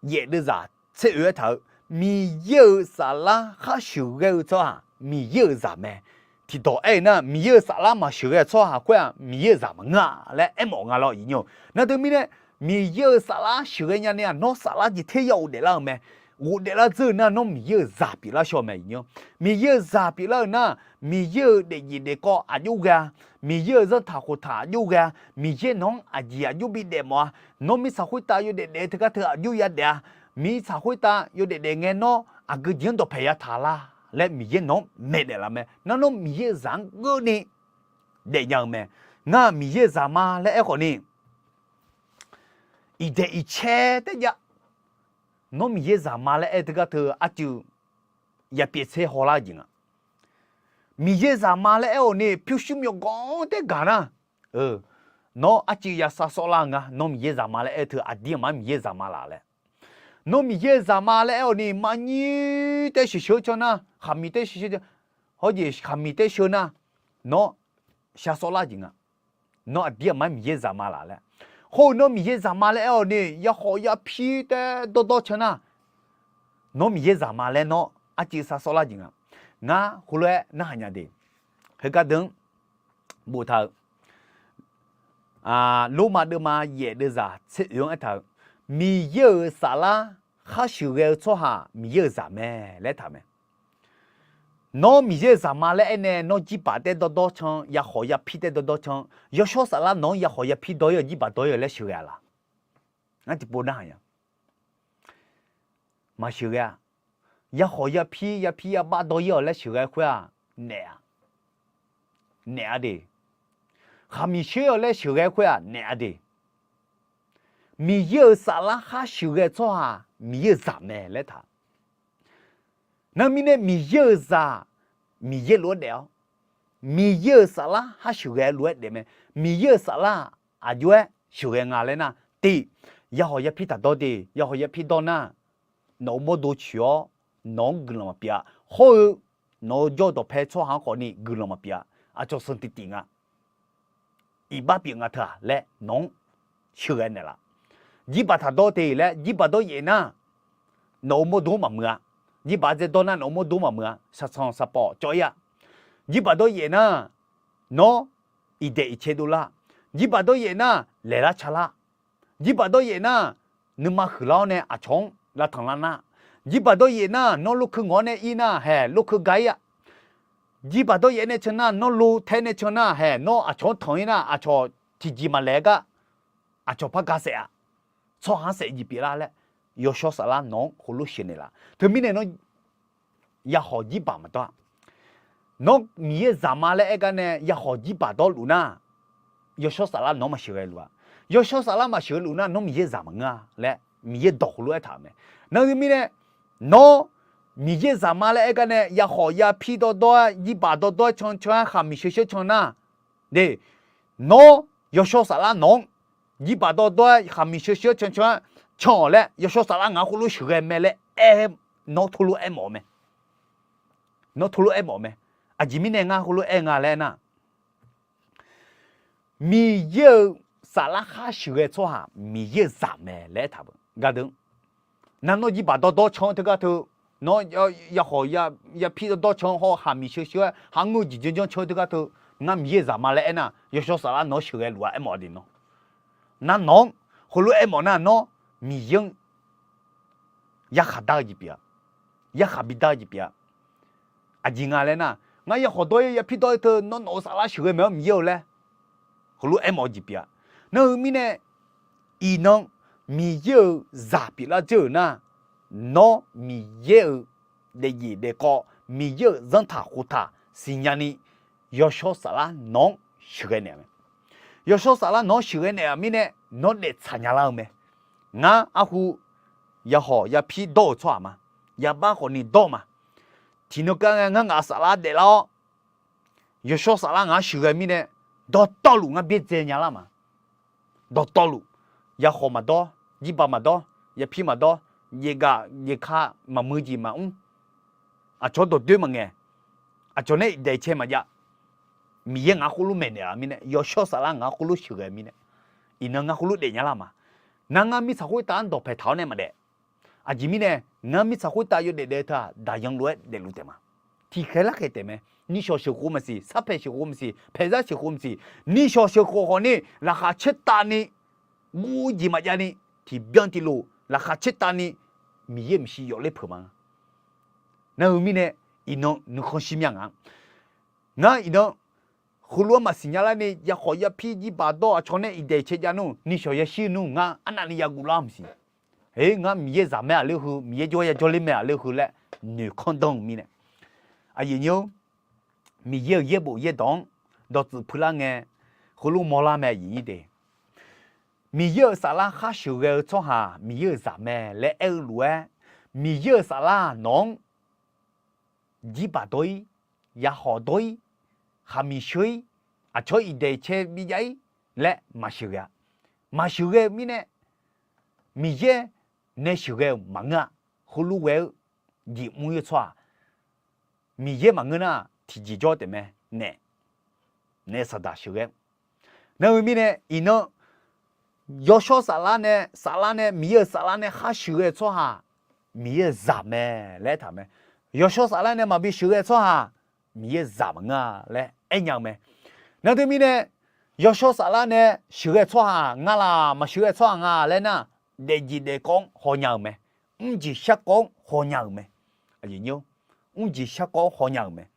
yaef deuvzaq tser oeq aertaq-eu, Miqyaer-euq saflar khar sheuqghae-eu tsawrhaq Miqyaer-euq zaq mae. Tiqdawq aer-eu nar, Miqyaer-euq saflar maqsheuqghae-eu tsawrhaq khoer-aq Miqyaer-euq zaq maqngeur-a laer aermawf nga lawr, iqnymr. Nar teumirnae, Miqyaer-euq saflar sheuqghae nyani-aq nawr saflar jeq ter ya ghofdaef lar-eu mae. Ghofdaef lar dzeur-eu nar, nawr Miqyaer-euq zaq pyeuflar shawr-eu mae, iqnymr. Miqyaer-euq zaq pyeuflar-eu nar, Miqyaer-euq daefjeq daefkawv aqjox ghae-a, Miqyaer-euq zanrtaq khoftaq aqjox ghae-a, Miqyaer nawq-anr aqjeq aqjox bidaef mawf-a. Nawr mirtsaq khoertav yawdaef daef-eu teugar teu aqjox yadaef-a. Mirtsaq khoertav yawdaef daef ngae nawr aqgeu jeq-anr dawqpaeq yataq lar laer Miqyaer nawq-anr maeqnaeq laf mae. Nar nawr Miqyaer-euq zaq-anr geurni daefnya-eu mae. Ngar-aq Miqyaer-euq zaq ma laer aerkhawf ni, iqdaeq iqcaer taef jav, Nawr Miqyaer zaqma laer aer-eu teugar teu arcuiv ya pyaev tser hawlar-eu jeq nga. Miqyaer zaqma laer aer-awq ni pyurshuir myawqganq-anr taer gaq nar, nawr arcuiv ya sar sawr lar-eu nga. Nawr Miqyaer zaqma laer aer-eu teu aqdir aqmar Miqyaer zaqma laf laer. Nawr Miqyaer zaqma laer aer-awq ni maqnyir taer sheuqsheuq-eu can nar, khaqmiq taer sheuqsheuq, hawjeq khaqmiq taer sheuq nar, nawr shar sawr lar jeq nga. Nawr aqdir aqmar Miqyaer zaqma laf laer. Hawr-eu nawr Miqyaer zaqma laer aer-awq ni yakhawf yapir taer dawrdawr can nar, nawr Miqyaer zaqma laer nawr arcuiv sar sawr lar jeq nga. Ngar heulof-aer narhaq nya de. Heugar deuq-anr boftaq-eu Lormav deuvma yaef deuvzaq tser oeq-anr aertaq-eu, Miqyaer-euq saflar khar sheuqghae-eu tsawrhaq Miqyaer-euq zaq mae laer aertaq mae. Nawr Miqyaer-euq zaqma laer aernae nawr jirbaq taer dawrdawr can, yakhawf yapir taer dawrdawr can, yawshawr saflar nawq-anr yakhawf yapir dawr-ir-awq, jirbaq dawr-ir-awq laer sheuqghae-a laq? Ngar tiqpov narhaq nya. Maqsheuqghae-a. Yakhawf yapir yapir yabav dawr-ir-awq laer sheuqghae khoer-aq, naef-a. Naef-a de. Khaqmiq sher-awq laer sheuqghae khoer-aq naef-a de. Miqyaer-euq saflar khar sheuqghae tsawrhaq Miqyaer-euq zaq mae laer taq. Nar mirnae Miqyaer-euq zaq, Miqyaer lof-aer daef-awr, Miqyaer-euq saflar khar sheuqghae lof-aer daef mae. Miqyaer-euq saflar aqjox-aer sheuqghae nga laer nar, tiq, yakhawf yapir taq dawr de. Yakhawf yapir dawr nar, nawq-euq mawrdo coeq-awr nawq-anr guiqlanq maqpyeuf-a. Hawr-eu nawq-eu jawr dawqpae tsawrhaq-anr khawfni guiqlanq maqpyeuf-a. Aqcawq sanq tiqtiq nga. Iqbax pyeuf nga teu-aq laer nawq-anr sheuqghae naeqlaf. Jirbaq taq dawr te laer jirbaq dawr yaef nar, nawq-euq mawrdo-anr maqmuiq-a. Jirbaq dzae dawr nar nawq-euq mawrdo-anr maqmuiq-a. Shaqsanq shaqpawf cawv-ir-a. Jirbaq dawr yaef nar, nawr iqdaeq iqcae dovlar. Jirbaq dawr yaef nar, laeqlar calar. Jirbaq dawr yaef nar, nuima huiqlar-awr nae aqcawq-anr lavtanq lar nar. Jirbaq dawr yaef nar, nawr lorkeuv ngawq-awr nae ir nar, haeq lorkeuv ga-ir-a. Jirbaq dawr yaef nae can nar, nawr lo tae nae can nar, haeq nawr aqcawq-anr tanq-ir nar, aqcawq tiqjeq maqlaeq-aer gar, aqcawq par ga saef-a. Tsawrhaq-anr saef jeq pyeuflar laer, yawshawr saflar nawq-anr heulof sheuqnaeq laf. Teumirnae nawr yakhawf jirbaq maqdawr-a. Nawr Miqyaer zaqma laer aer gar nae yakhawf jirbaq dawrluf nar, yawshawr saflar nawq-anr maqsheuqghae luf-a. Yawshawr saflar maqsheuqghae luf nar, nawr Miqyaer zaq maqngeur-a laer Miqyaer dawq heulof aertaq-euq mae. Nar heu mirnae, nawr Miqyaer zaqma laer aer gar nae yakhawf yapir dawrdawr-aer jirbaq dawrdawr-aer can can-aer khaqmiq sheuqsheuq can nar, de, nawr yawshawr saflar nawq-anr jirbaq dawrdawr-aer khaqmiq sheuqsheuq can can-aer can-awq laer yawshawr saflar ngaq-anr heulof sheuqghae mae laer aer, nawr teulof aermawf-eu mae. Nawr teulof aermawf-eu mae. Aqjeq mirnae ngar heulof aer nga laer nar, Miqyaer-euq saflar khar sheuqghae tsawrhaq Miqyaer-euq zaq mae laer aertaq-eu gardeuq. Nar nawr jirbaq dawrdawr can-eu teugar teu, nawr yakhawf yapir dawrdawr can haw khaqmiq sheuqsheuq-aer khar ngeur-eu jeq janrjanr can-eu teugar teu, ngar Miqyaer-euq zaqma laer aernar, yawshawr saflar nawq-anr sheuqghae luf-a aermawf de nawr. Nar nawq-anr heulof aermawf nar, nawr Miqyaer-anr yarkhaq dar-eu jeq pyeuf-a. Yarkhaq bidar-eu jeq pyeuf-a. Aqjeq nga laer nar, ngar yakhawf dawr-ir yapir dawr-ir teu nawr nawq-euq saflar sheuqghae maeq-awr Miqyaer-eu laer heulof aermawf-eu jeq pyeuf-a. Nar heu mirnae, iqnan Miqyaer-euq zaq pyeuflar dzeur-euq nar, nawr Miqyaer-euq daefjeq daefkawv, Miqyaer-euq zanrtaq khoftaq siqnya ni, yawshawr saflar nawq-anr sheuqghae naeq-eu mae. Yawshawr saflar nawq-anr sheuqghae naeq-eu mirnae, nawr daeftsaq nya lar-eu mae. Ngar arhu yakhawf yapir dawr-euq tsawrhaq ma. Yabax khawfni dawr ma. Tiqnan kar ngae ngar ngaq saflar daeflar-awr, yawshawr saflar ngaq-anr sheuqghae mirnae, dawqtawvluf ngar byaerdzae nya lar ma. Dawqtawvluf, yakhawf maqdawr, jirbaq maqdawr, yapir maqdawr, jaefgaf jaefka maqmuiq jeq maqmr, aqcawq dawqdoer maqngaeq, aqcawq nae iqdaeq cae maqjav, Miqyaer ngaq-anr khoerlof maeqnaeq-a mirnae, yawshawr saflar ngaq-anr khoerlof sheuqghae mirnae, iqnan ngar khoerlof daefnya lar ma. Nar ngar mirtsaq khoertav-anr dawqpaeq taq-awr nae maqdaef. Aqjeq mirnae, ngar mirtsaq khoertav yawdaef daef-eu teu-aq, daqyan lof-aer daefluf taef ma. Tiqkhaeq larkhaeq taef mae. Nishawq sheuqkhof maqsiq, sarpaeq sheuqkhof maqsiq, paeqzar sheuqkhof maqsiq, nishawq sheuqkhof khawfni laqkhaq caertavni, guv jeq maqjavni, tiqbyan tiqlof laqkhaq caertavni, Miqyaer maeqshi yawf ler peuq ma. Nar heu mirnae, iqnan nuikhanr shir mya nga. Ngar iqnan heulof-aer maqsiq nya larni, yakhawf yapir jirbaq dawr aqcawq nae iqdaeq cae jav nmr, nishawq yashir nmr, ngar arnavni yaguv lar maqsiq. Her, ngar Miqyaer zaq mae-aq ler heu, Miqyaer jawr yajawr ler mae-aq ler heu laer noeqkanr danr-eu mirnae. Aqyuif nyir-or, Miqyaer-euq yaerbof yaerdawq-anr dawqtsuif puilar ngae, heulof mawrlar mae aqyuif nyir de. Miqyaer-euq saflar khar sheuqghae-eu tsawrhaq Miqyaer-euq zaq mae laer aer-eu lof-aer, Miqyaer-euq saflar nawq-anr jirbaq dawr-ir, yahawq dawr-ir, khaqmiq sheu-ir, aqcawq-anr iqdaeq cae bijav-ir laer maqsheuqghae-a. Maqsheuqghae-eu mirnae, Miqyaer nae sheuqghae-euq maqngeur-a. Heulof ghae-eu jeq mr-ir-eu tsawrhaq Miqyaer maqngeur nar, tiqjeq jawr taef mae. Naef, naef saqdaq sheuqghae. Nar-eu mirnae iqnan yawshawr saflar nae, saflar nae, Miqyaer-euq saflar nae khar sheuqghae-eu tsawrhaq Miqyaer-euq zaq mae laer aertaq mae. Yawshawr saflar nae maqbi sheuqghae-eu tsawrhaq Miqyaer-euq zaq maqngeur-a laer aernya-eu mae. Nar teumirnae yawshawr saflar nae sheuqghae-eu tsawrhaq nga laq, maqsheuqghae-eu tsawrhaq nga laer nar, daefjeq daefkawv-anr hawnya-euq mae. Mrjeq sharkawv-anr hawnya-euq mae. Mrjeq sharkawv-anr hawnya-euq mae.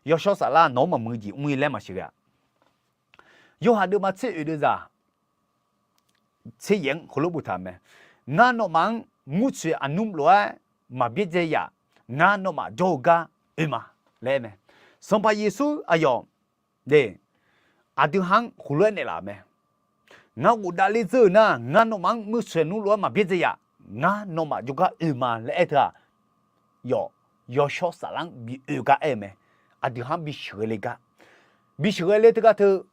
Yawshawr saflar nawq-anr maqmuiq jeq mr-ir laer maqsheuqghae-a. Yorhaq deuvma tser oeq deuvzaq tser yaef-anr heulof boftaq mae. Ngar nawmaf-anr murtsoeq aqnmr lof-aer maqbyaerdzae yaf. Ngar nawmaf jawr-eu gar oe ma laer aer mae. Sanqpaq Yeqsur aqyawf de, aqdui ha-anr heulof-aer naeqlaf-euq mae. Ngar ghofdav ler dzeur-euq nar, ngar nawmaf-anr murtsoeq aqnmr lof-aer maqbyaerdzae yaf. Ngar nawmaf jawrgar oe ma laer aer teu-aq, yawf, yawshawr saflar-anr bi oe gar aer-eu mae. Aqdui ha-anr bi sheuqghae le gar, bi sheuqghae le teugar teu,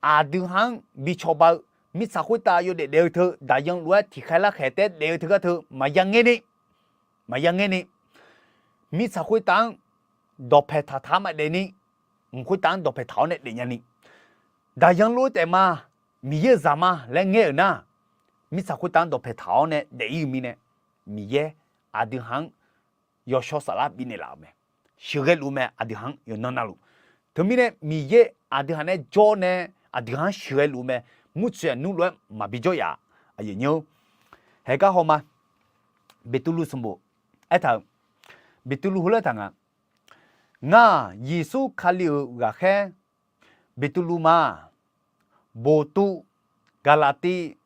aqdui ha-anr bi cawba-eu, mirtsaq khoertav yawdaef daef-eu teu daqyan lof-aer tiqkhaer larkhaeq taef-aer daef-eu teugar teu maqya ngaer ni, maqya ngaer ni, mirtsaq khoertav-anr dawqpaeq taqtaq-anr maqdaef ni, mq khoertav-anr dawqpaeq taq-awr nae daefnya ni, daqyan lof-aer taef ma, Miqyaer-euq zaq ma laer ngaer-euq nar, mirtsaq khoertav-anr dawqpaeq taq-awr nae daef-ir-eu mirnae, Miqyaer aqdui ha-anr yawshawr saflar bifnaeq laf-euq mae. Sheuqghae luf-eu mae, aqdui ha-anr yawqnan navluf. Teumirnae Miqyaer aqdui ha nae jawr nae aqdui ha-anr sheuqghae luf-eu mae. Murtsoeq aqnmr lof-aer maqbi jawr yaf. Aqyuif nyir-or, haegar hawma, Beqtuvluv sanqbof aertaq-euq, Beqtuvluv heulof-aer taq nga, Ngar-aq Yeqsur Kali-euq ghaqkhaer Beqtuvluv ma. Boqtuv, Gaqlaqtiv,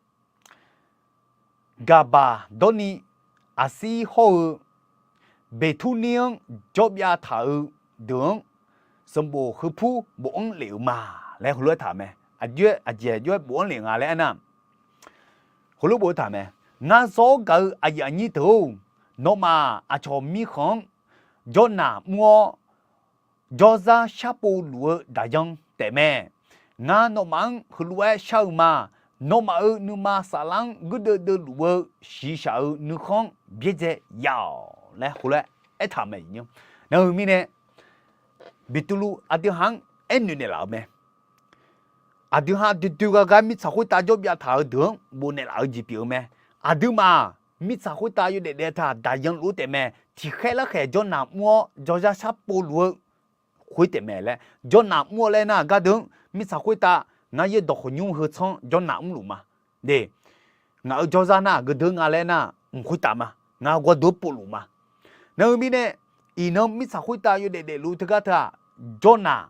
Gaqbaq dawrni, Aqsir hawr-eu Beqturnir-anr jawrbyav taq-eu deuq-anr sanqbof heupur bofanr lef-euq ma laer heulof-aer taq-euq mae. Aqjox-aer aqjeq aqjox-aer bofanr lef nga laer aernar, heulof bof-eu taq mae. Ngar zawr-awr gaq-eu aqyuif aqnyir deuq-or, nawmaf aqcawq mirkhanq-anr jawrnaq mr-awr, jawrzar sharpov luf-eu daqyan taefmae. Ngar nawmaf-anr heulof-aer shar-eu ma. Nawmaf-euq nuima saflar-anr guirdeuv deuv luf-eu shiqshaq-eu nuikhanr-anr byaerdzae yaf-awq laer heulof-aer aertaq-euq mae. Nar-eu mirnae, Beqtuvluv aqdui ha-anr aernoeq naeqlaf-euq mae. Aqdui ha doe doe gar gar mirtsaq khoertav jawrbyav taq-eu deuq-anr bofnaeq laf-eu jeq pyeuf-eu mae. Aqduimaf mirtsaq khoertav yawdaef daef-eu taq daqyan luf-eu taefmae. Tiqkhaer larkhaeq jawrnaq mr-awr jawrzar sharpov luf-eu khoer taefmae laer, jawrnaq mr-awr laer nar gardeuv-anr mirtsaq khoertav ngar yaerdawq khawqnymr heu tsanr jawrnaq mrluf ma. De, ngaq-euq jawrzar nar geudeuv nga laer nar, mq khoertav ma, ngar gawrdeuv-anr povluf ma. Nar-eu mirnae, iqnan mirtsaq khoertav yawdaef daefluf-eu teugar teu-aq, jawrnaq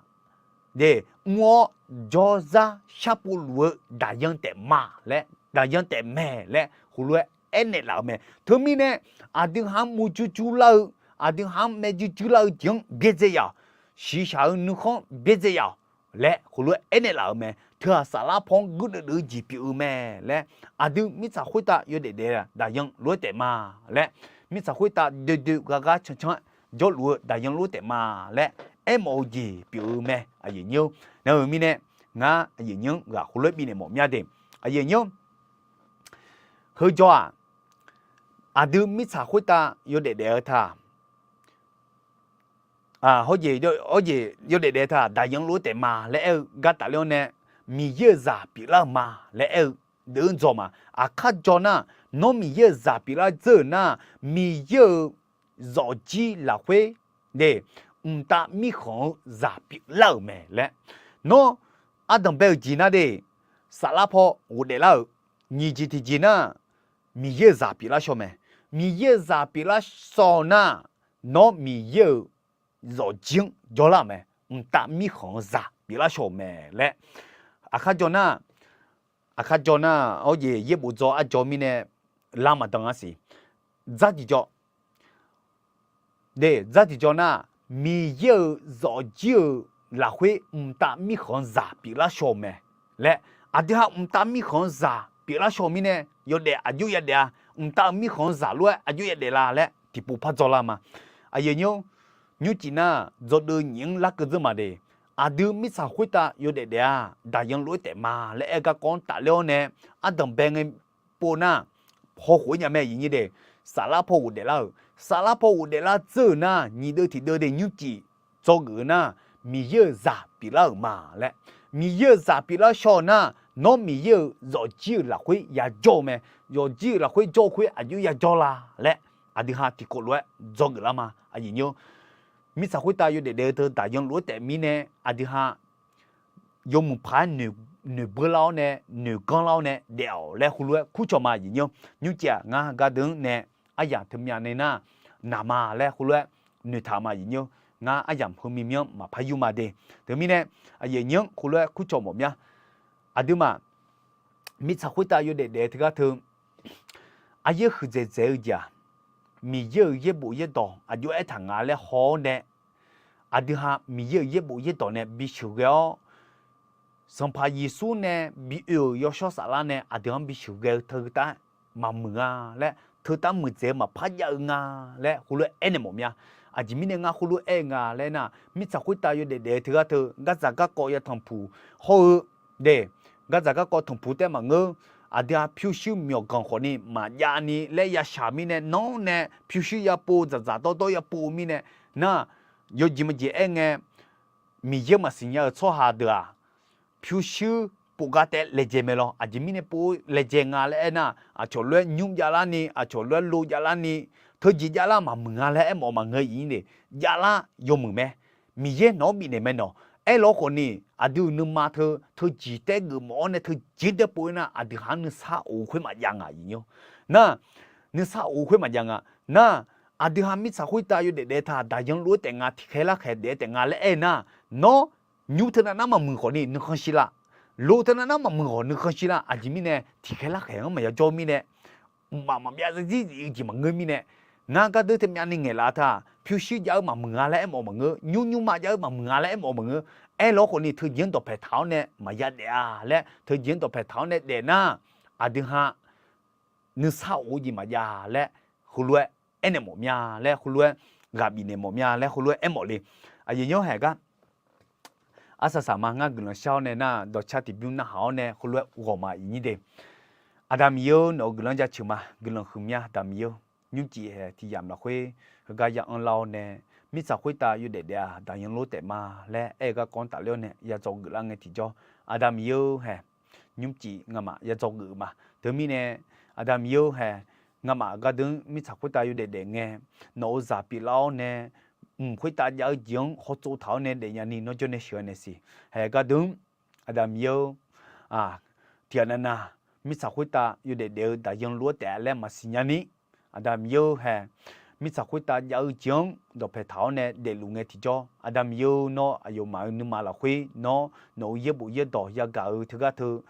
de, mr-awr jawrzar sharpov luf-eu daqyan taefma laer, daqyan taefmae laer heulof-aer aernaeq laf-eu mae. Teumirnae, aqdui ha-anr murjur jur lar-eu, aqdui ha-anr maerjur jur lar-eu jeq-anr byaerdzae yaf-awq. Shiqshaq-eu nuikhanr byaerdzae yaf-awq laer heulof-aer aernaeq laf-euq mae. Teu-aq saflar paw-anr guirdeuv deuv-eu jeq pyeuf-eu mae laer, aqdui mirtsaq khoertav yawdaef daef daqyan lof-aer taef ma laer, mirtsaq khoertav doe doe gar gar cancan-aer jawrluf-eu daqyan lof-aer taef ma laer aermawf-eu jeq pyeuf-eu mae. Aqyuif nyir-or, nar-eu mirnae, ngar aqyuif nyir-anr ghaq heulof-aer bifnaeq mawf mya de. Aqyuif nyir-or, heujawr-aq, aqdui mirtsaq khoertav yawdaef daef-eu taq, hawjeq, hawjeq yawdaef daef-eu taq daqyan lof-aer taef ma laer aer-eu gar tafler-awr nae, Miqyaer-euq zaq pyeuflar-euq ma laer aer-eu deuq-anr dzaw ma. Aqkar jaw nar, nawr Miqyaer-euq zaq pyeuflar dzeur-euq nar, Miqyaer-euq zawqjir lafkhoer de, mqtav mirkhanq-eu zaq pyeuflar-euq mae laer. Nawr ardanq bae-euq jeq nar de, saflar paw ghofdaef lar-euq, nyiq jeq tiqjeq nar, Miqyaer-euq zaq pyeuflar shaw mae. Miqyaer-euq zaq pyeuflar shaw nar, nawr Miqyaer-euq zawqjir-anr jawrlar-euq mae. Mqtav mirkhanq-eu zaq pyeuflar shaw-euq mae laer. Aqkar jaw nar, aqkar jaw nar, hawjeq yaerbof dzaw arjaw mirnae lar maqdan-a siq. Dzar tiqjaw de, dzar tiqjaw nar, Miqyaer-euq zawqjir-euq lafkhoer mqtav mirkhanq-eu zaq pyeuflar shaw-euq mae laer. Aqdui ha mqtav mirkhanq-eu zaq pyeuflar shaw mirnae, yawdaef aqjox yadaef-a, mqtav-euq mirkhanq-anr zaq lof-aer aqjox yadaef la laer tiqpov par dzawrlar ma. Aqyuif aqnyir-or, nymrcif nar dzawgeuf nyiq-anr larkeuv dzeur ma de. Aqdui mirtsaq khoertav yawdaef daef-a, daqyan lof-aer taef ma laer aer-eu garkawv-anr tafler-awr nae, ardanq bae ngae pov nar, hawkhof-aer nya mae aqyuif aqnyir de. Saflar paw ghofdaef lar-euq, saflar paw ghofdaef lar dzeur-euq nar, nyiq deuv tiq deuv de nymrcif dzawgeuf-eu nar, Miqyaer-euq zaq pyeuflar-euq ma laer, Miqyaer-euq zaq pyeuflar shaw-eu nar, nawr Miqyaer-euq zawqjir-euq lafkhoer yajawr-eu mae. Zawqjir-euq lafkhoer jawr-eu khoer aqjox yajawr la laer, aqdui ha tiqkawv lof-aer dzawgeuf lar ma aqyuif aqnyir-or. Mirtsaq khoertav yawdaef daef-eu teu daqyan lof-aer taef mirnae, aqdui ha yawmuiq paq-aer noeq beular-awr nae, noeq ganrlar-awr nae daef-awq laer heulof-aer kurcawq ma aqyuif aqnyir-or. Nymrcif-aq ngar gardeuv-anr nae aryamq teumyav nae nar, naq ma laer heulof-aer noeqtaq ma aqyuif aqnyir-or. Ngar aryamq heu mirmyanr maqpar yur ma de. Teumirnae aqyuif aqnyir-anr heulof-aer kurcawq mawf mya. Aqduimaf mirtsaq khoertav yawdaef daef-eu teugar teu, aryaer huiqdzaeq dzaeq-eu jeq-aq, Miqyaer-euq yaerbof yaerdawq aqjox aertaq nga laer haw-awr nae, aqdui ha Miqyaer-euq yaerbof yaerdawq nae bisheuq ghae-awr, Sanqpaq Yeqsur nae bi oe-euq yawshawr saflar nae aqdui-anr bisheuq ghae-eu teu tav-aer maqmuiq-a laer, teu tav muiqdzaeq-eu maqpar jav-eu nga laer heulof-aer aernaeq mawf mya. Aqjeq mirnae ngar heulof-aer aer-eu nga laer nar, mirtsaq khoertav yawdaef daef-eu teugar teu gardzaq garkawv ya tanqpuq hawr-eu de, gardzaq garkawv tanqpuq taef-aer maqngeur. Aqdui ha pyurshuir myawqganq khawfni maqjav ni laer yashaq mirnae, nawr nae pyurshuir yapov dzaqdzaq dawrdawr yapov-eu mirnae, nar, yawjeq maqjeq aer ngae, Miqyaer maqsiq nya-eu tsawrhaq deuq-aq, pyurshuir pov gar taef-aer laejae mae lawr. Aqjeq mirnae pov-eu laejae nga laer aernar, aqcawq lof-aer nymr javlarni, aqcawq lof-aer lo javlarni, teujeq javlar maqmuiq nga laer aermawf maqngeur-ir de. Javlar yawmuiq mae. Miqyaer nawq-anr bifnaeq mae nawq. Aerlawr khawfni, aqdui-euq nuima teu teujeq taef-aer geufmawf-awr nae teujeq taef-aer pov-ir nar, aqdui ha-anr nuisar of-eu khoer maqjav nga aqyuif aqnyir-or. Nar, nuisar of-eu khoer maqjav nga. Nar, aqdui ha mirtsaq khoertav yawdaef daef-eu taq daqyan lof-aer taef nga, tiqkhaeq larkhaeq daef-aer taef nga laer aer nar, nawr, nymr teunav nar maqmuiq khawfni nuikhanr shir lar. Lo teunav nar maqmuiq khawf nuikhanr shir lar. Aqjeq mirnae tiqkhaeq larkhaeq-anr maqya jawr mirnae, mqmaq maqbyav zarzir zif-eu jeq maqngeur mirnae, ngar gardeur teumyav ni ngaeqlaf-eu taq pyurshuir jav-eu maqmuiq nga laer aermawf maqngeur, nymr nymrma jav-eu maqmuiq nga laer aermawf maqngeur. Aerlawr khawfni teujeq-anr dawqpaeq taq-awr nae maqya daef-a laer, teujeq-anr dawqpaeq taq-awr nae daef nar, aqdui ha nuisar of-eu jeq maqjav laer, heulof-aer aernaeq mawf mya laer, heulof-aer ghaq bifnaeq mawf mya laer, heulof-aer aermawf le. Aqyuif aqnyir haeq gar, arsaq saq ma ngar guiqlanq shar-awr nae nar, dawqcar tiqbymr narhaq-awr nae heulof-aer ghawq ma aqyuif aqnyir de. Aqda Miqyaer-or, nawq-euq guiqlanq jaceuq ma, guiqlanq huiqmya Aqda Miqyaer-or. Nymrcif haeq tiqyamq lafkhoer heugar ya anrlar-awr nae, mirtsaq khoertav yawdaef daef-aq daqyan lof-aer taef ma laer aer-eu garkawv-anr tafler-awr nae ya dzawgeuf lar ngae tiqjawr, Aqda Miqyaer-or haeq, nymrcif ngamaf ya dzawgeuf-eu ma. Teumirnae, Aqda Miqyaer-or haeq, ngamaf gardeur mirtsaq khoertav yawdaef daef ngae, nawq-euq zaq pyeuflar-awr nae, mq khoertav jav-eu jeq-anr hawtsov taq-awr nae daefnya ni nawr jawrnae sheuq-eu nae siq. Haeq gardeur, Aqda Miqyaer-or, tiqghaq navnav mirtsaq khoertav yawdaef daef-eu daqyan lof-aer taef-a laer maqsiq nya ni, Aqda Miqyaer-or haeq, mirtsaq khoertav jav-eu jeq-anr dawqpaeq taq-awr nae daefluf ngae tiqjawr, Aqda Miqyaer-or, nawr aqyawfmaf-euq nuima lafkhoer nawr nawq-euq yaerbof yaerdawq yagaq-eu teugar teu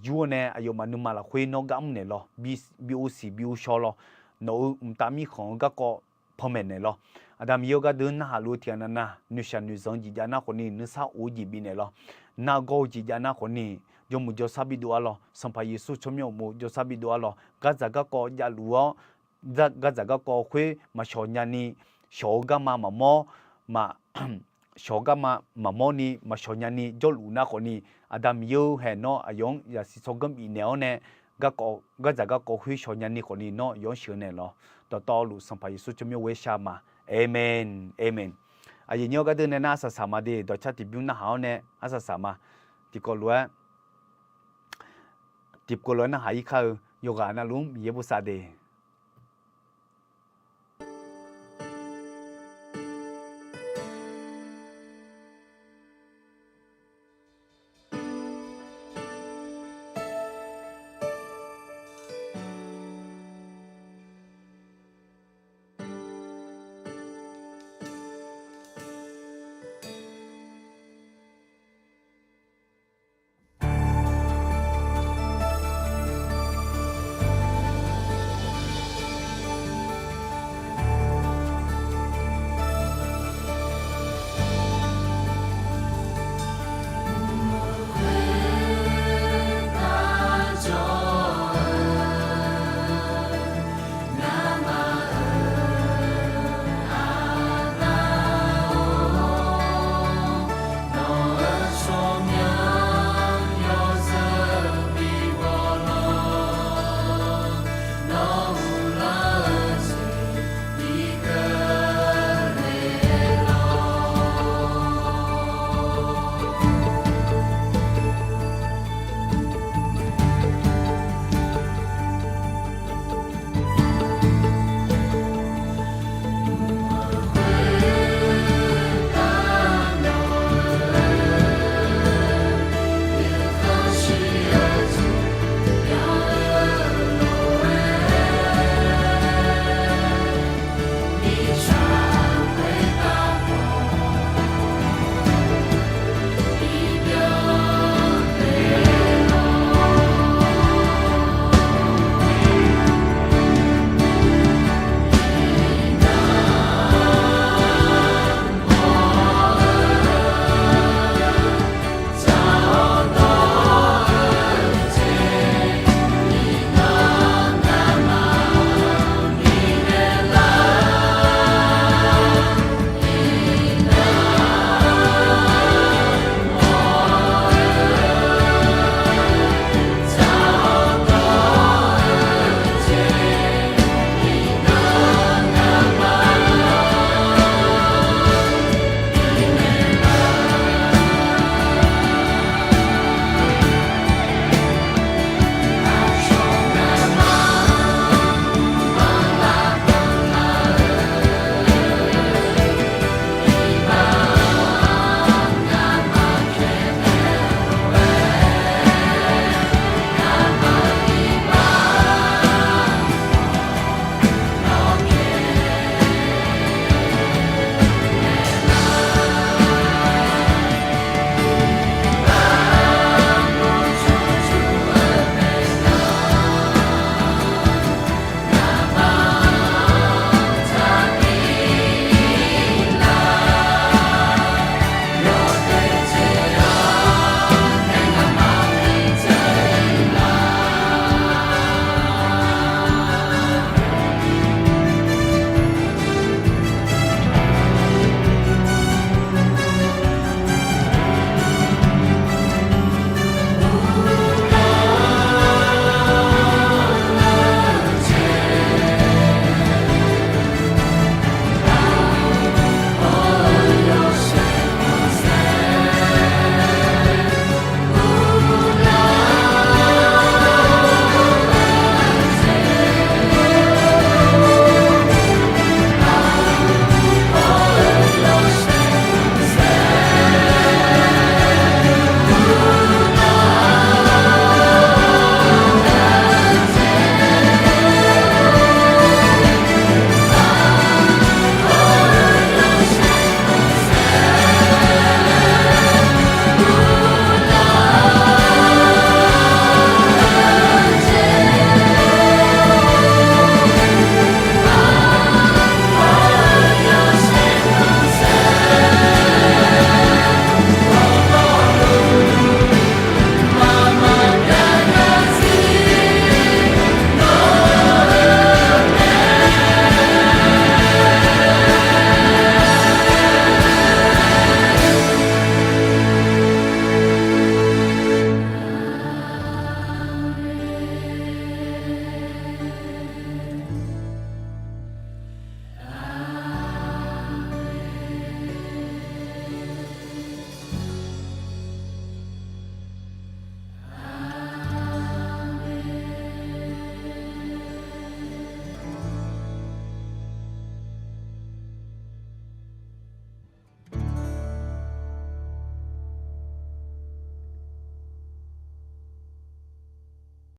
yur-awr nae, aqyawfmaf nuima lafkhoer nawr gar mrnaeq lawr, bi uvsiq bi uvshaw lawr, nawq-euq mqtav mirkhanq-eu garkawv panmaeq naeq lawr. Aqda Miqyaer-or, gardeur narhaq luf-eu tiqghaq navnav noeqshaq noeqzanq-eu jeq jav nar khawfni, nuisar of-eu jeq bifnaeq lawr. Nargawr-eu jeq jav nar khawfni, jawrmuiq jawrsar bidov-ar lawr. Sanqpaq Yeqsur tsawrmyanr uqmov jawrsar bidov-ar lawr. Gardzaq garkawv javluf-awr, gardzaq garkawv khoer maqshawq nyani, shawq-eu garma maqmawr, maq shawq garma maqmawr ni maqshawq nyani jawrluf nar khawfni, Aqda Miqyaer-or haeq, nawr aqyawf-anr zaqsiq tsawrganr bifnaeq-awr nae, garkawv gardzaq garkawv khoer shawq nyani khawfni nawr yawf-anr sheuq naeq lawr. Dawqtawvluf Sanqpaq Yeqsur tsawrmyanr ghoer shar ma. Aqmeq, aqmeq. Aqyuif aqnyir-or, gardeur nae nar arsaq saq ma de, dawqcar tiqbymr narhaq-awr nae arsaq saq ma. Tiqkawv lof-aer tiqkawv lof-aer narhaq-ir kar-eu yawqghaq navluf-anr Miqyaer bosav de.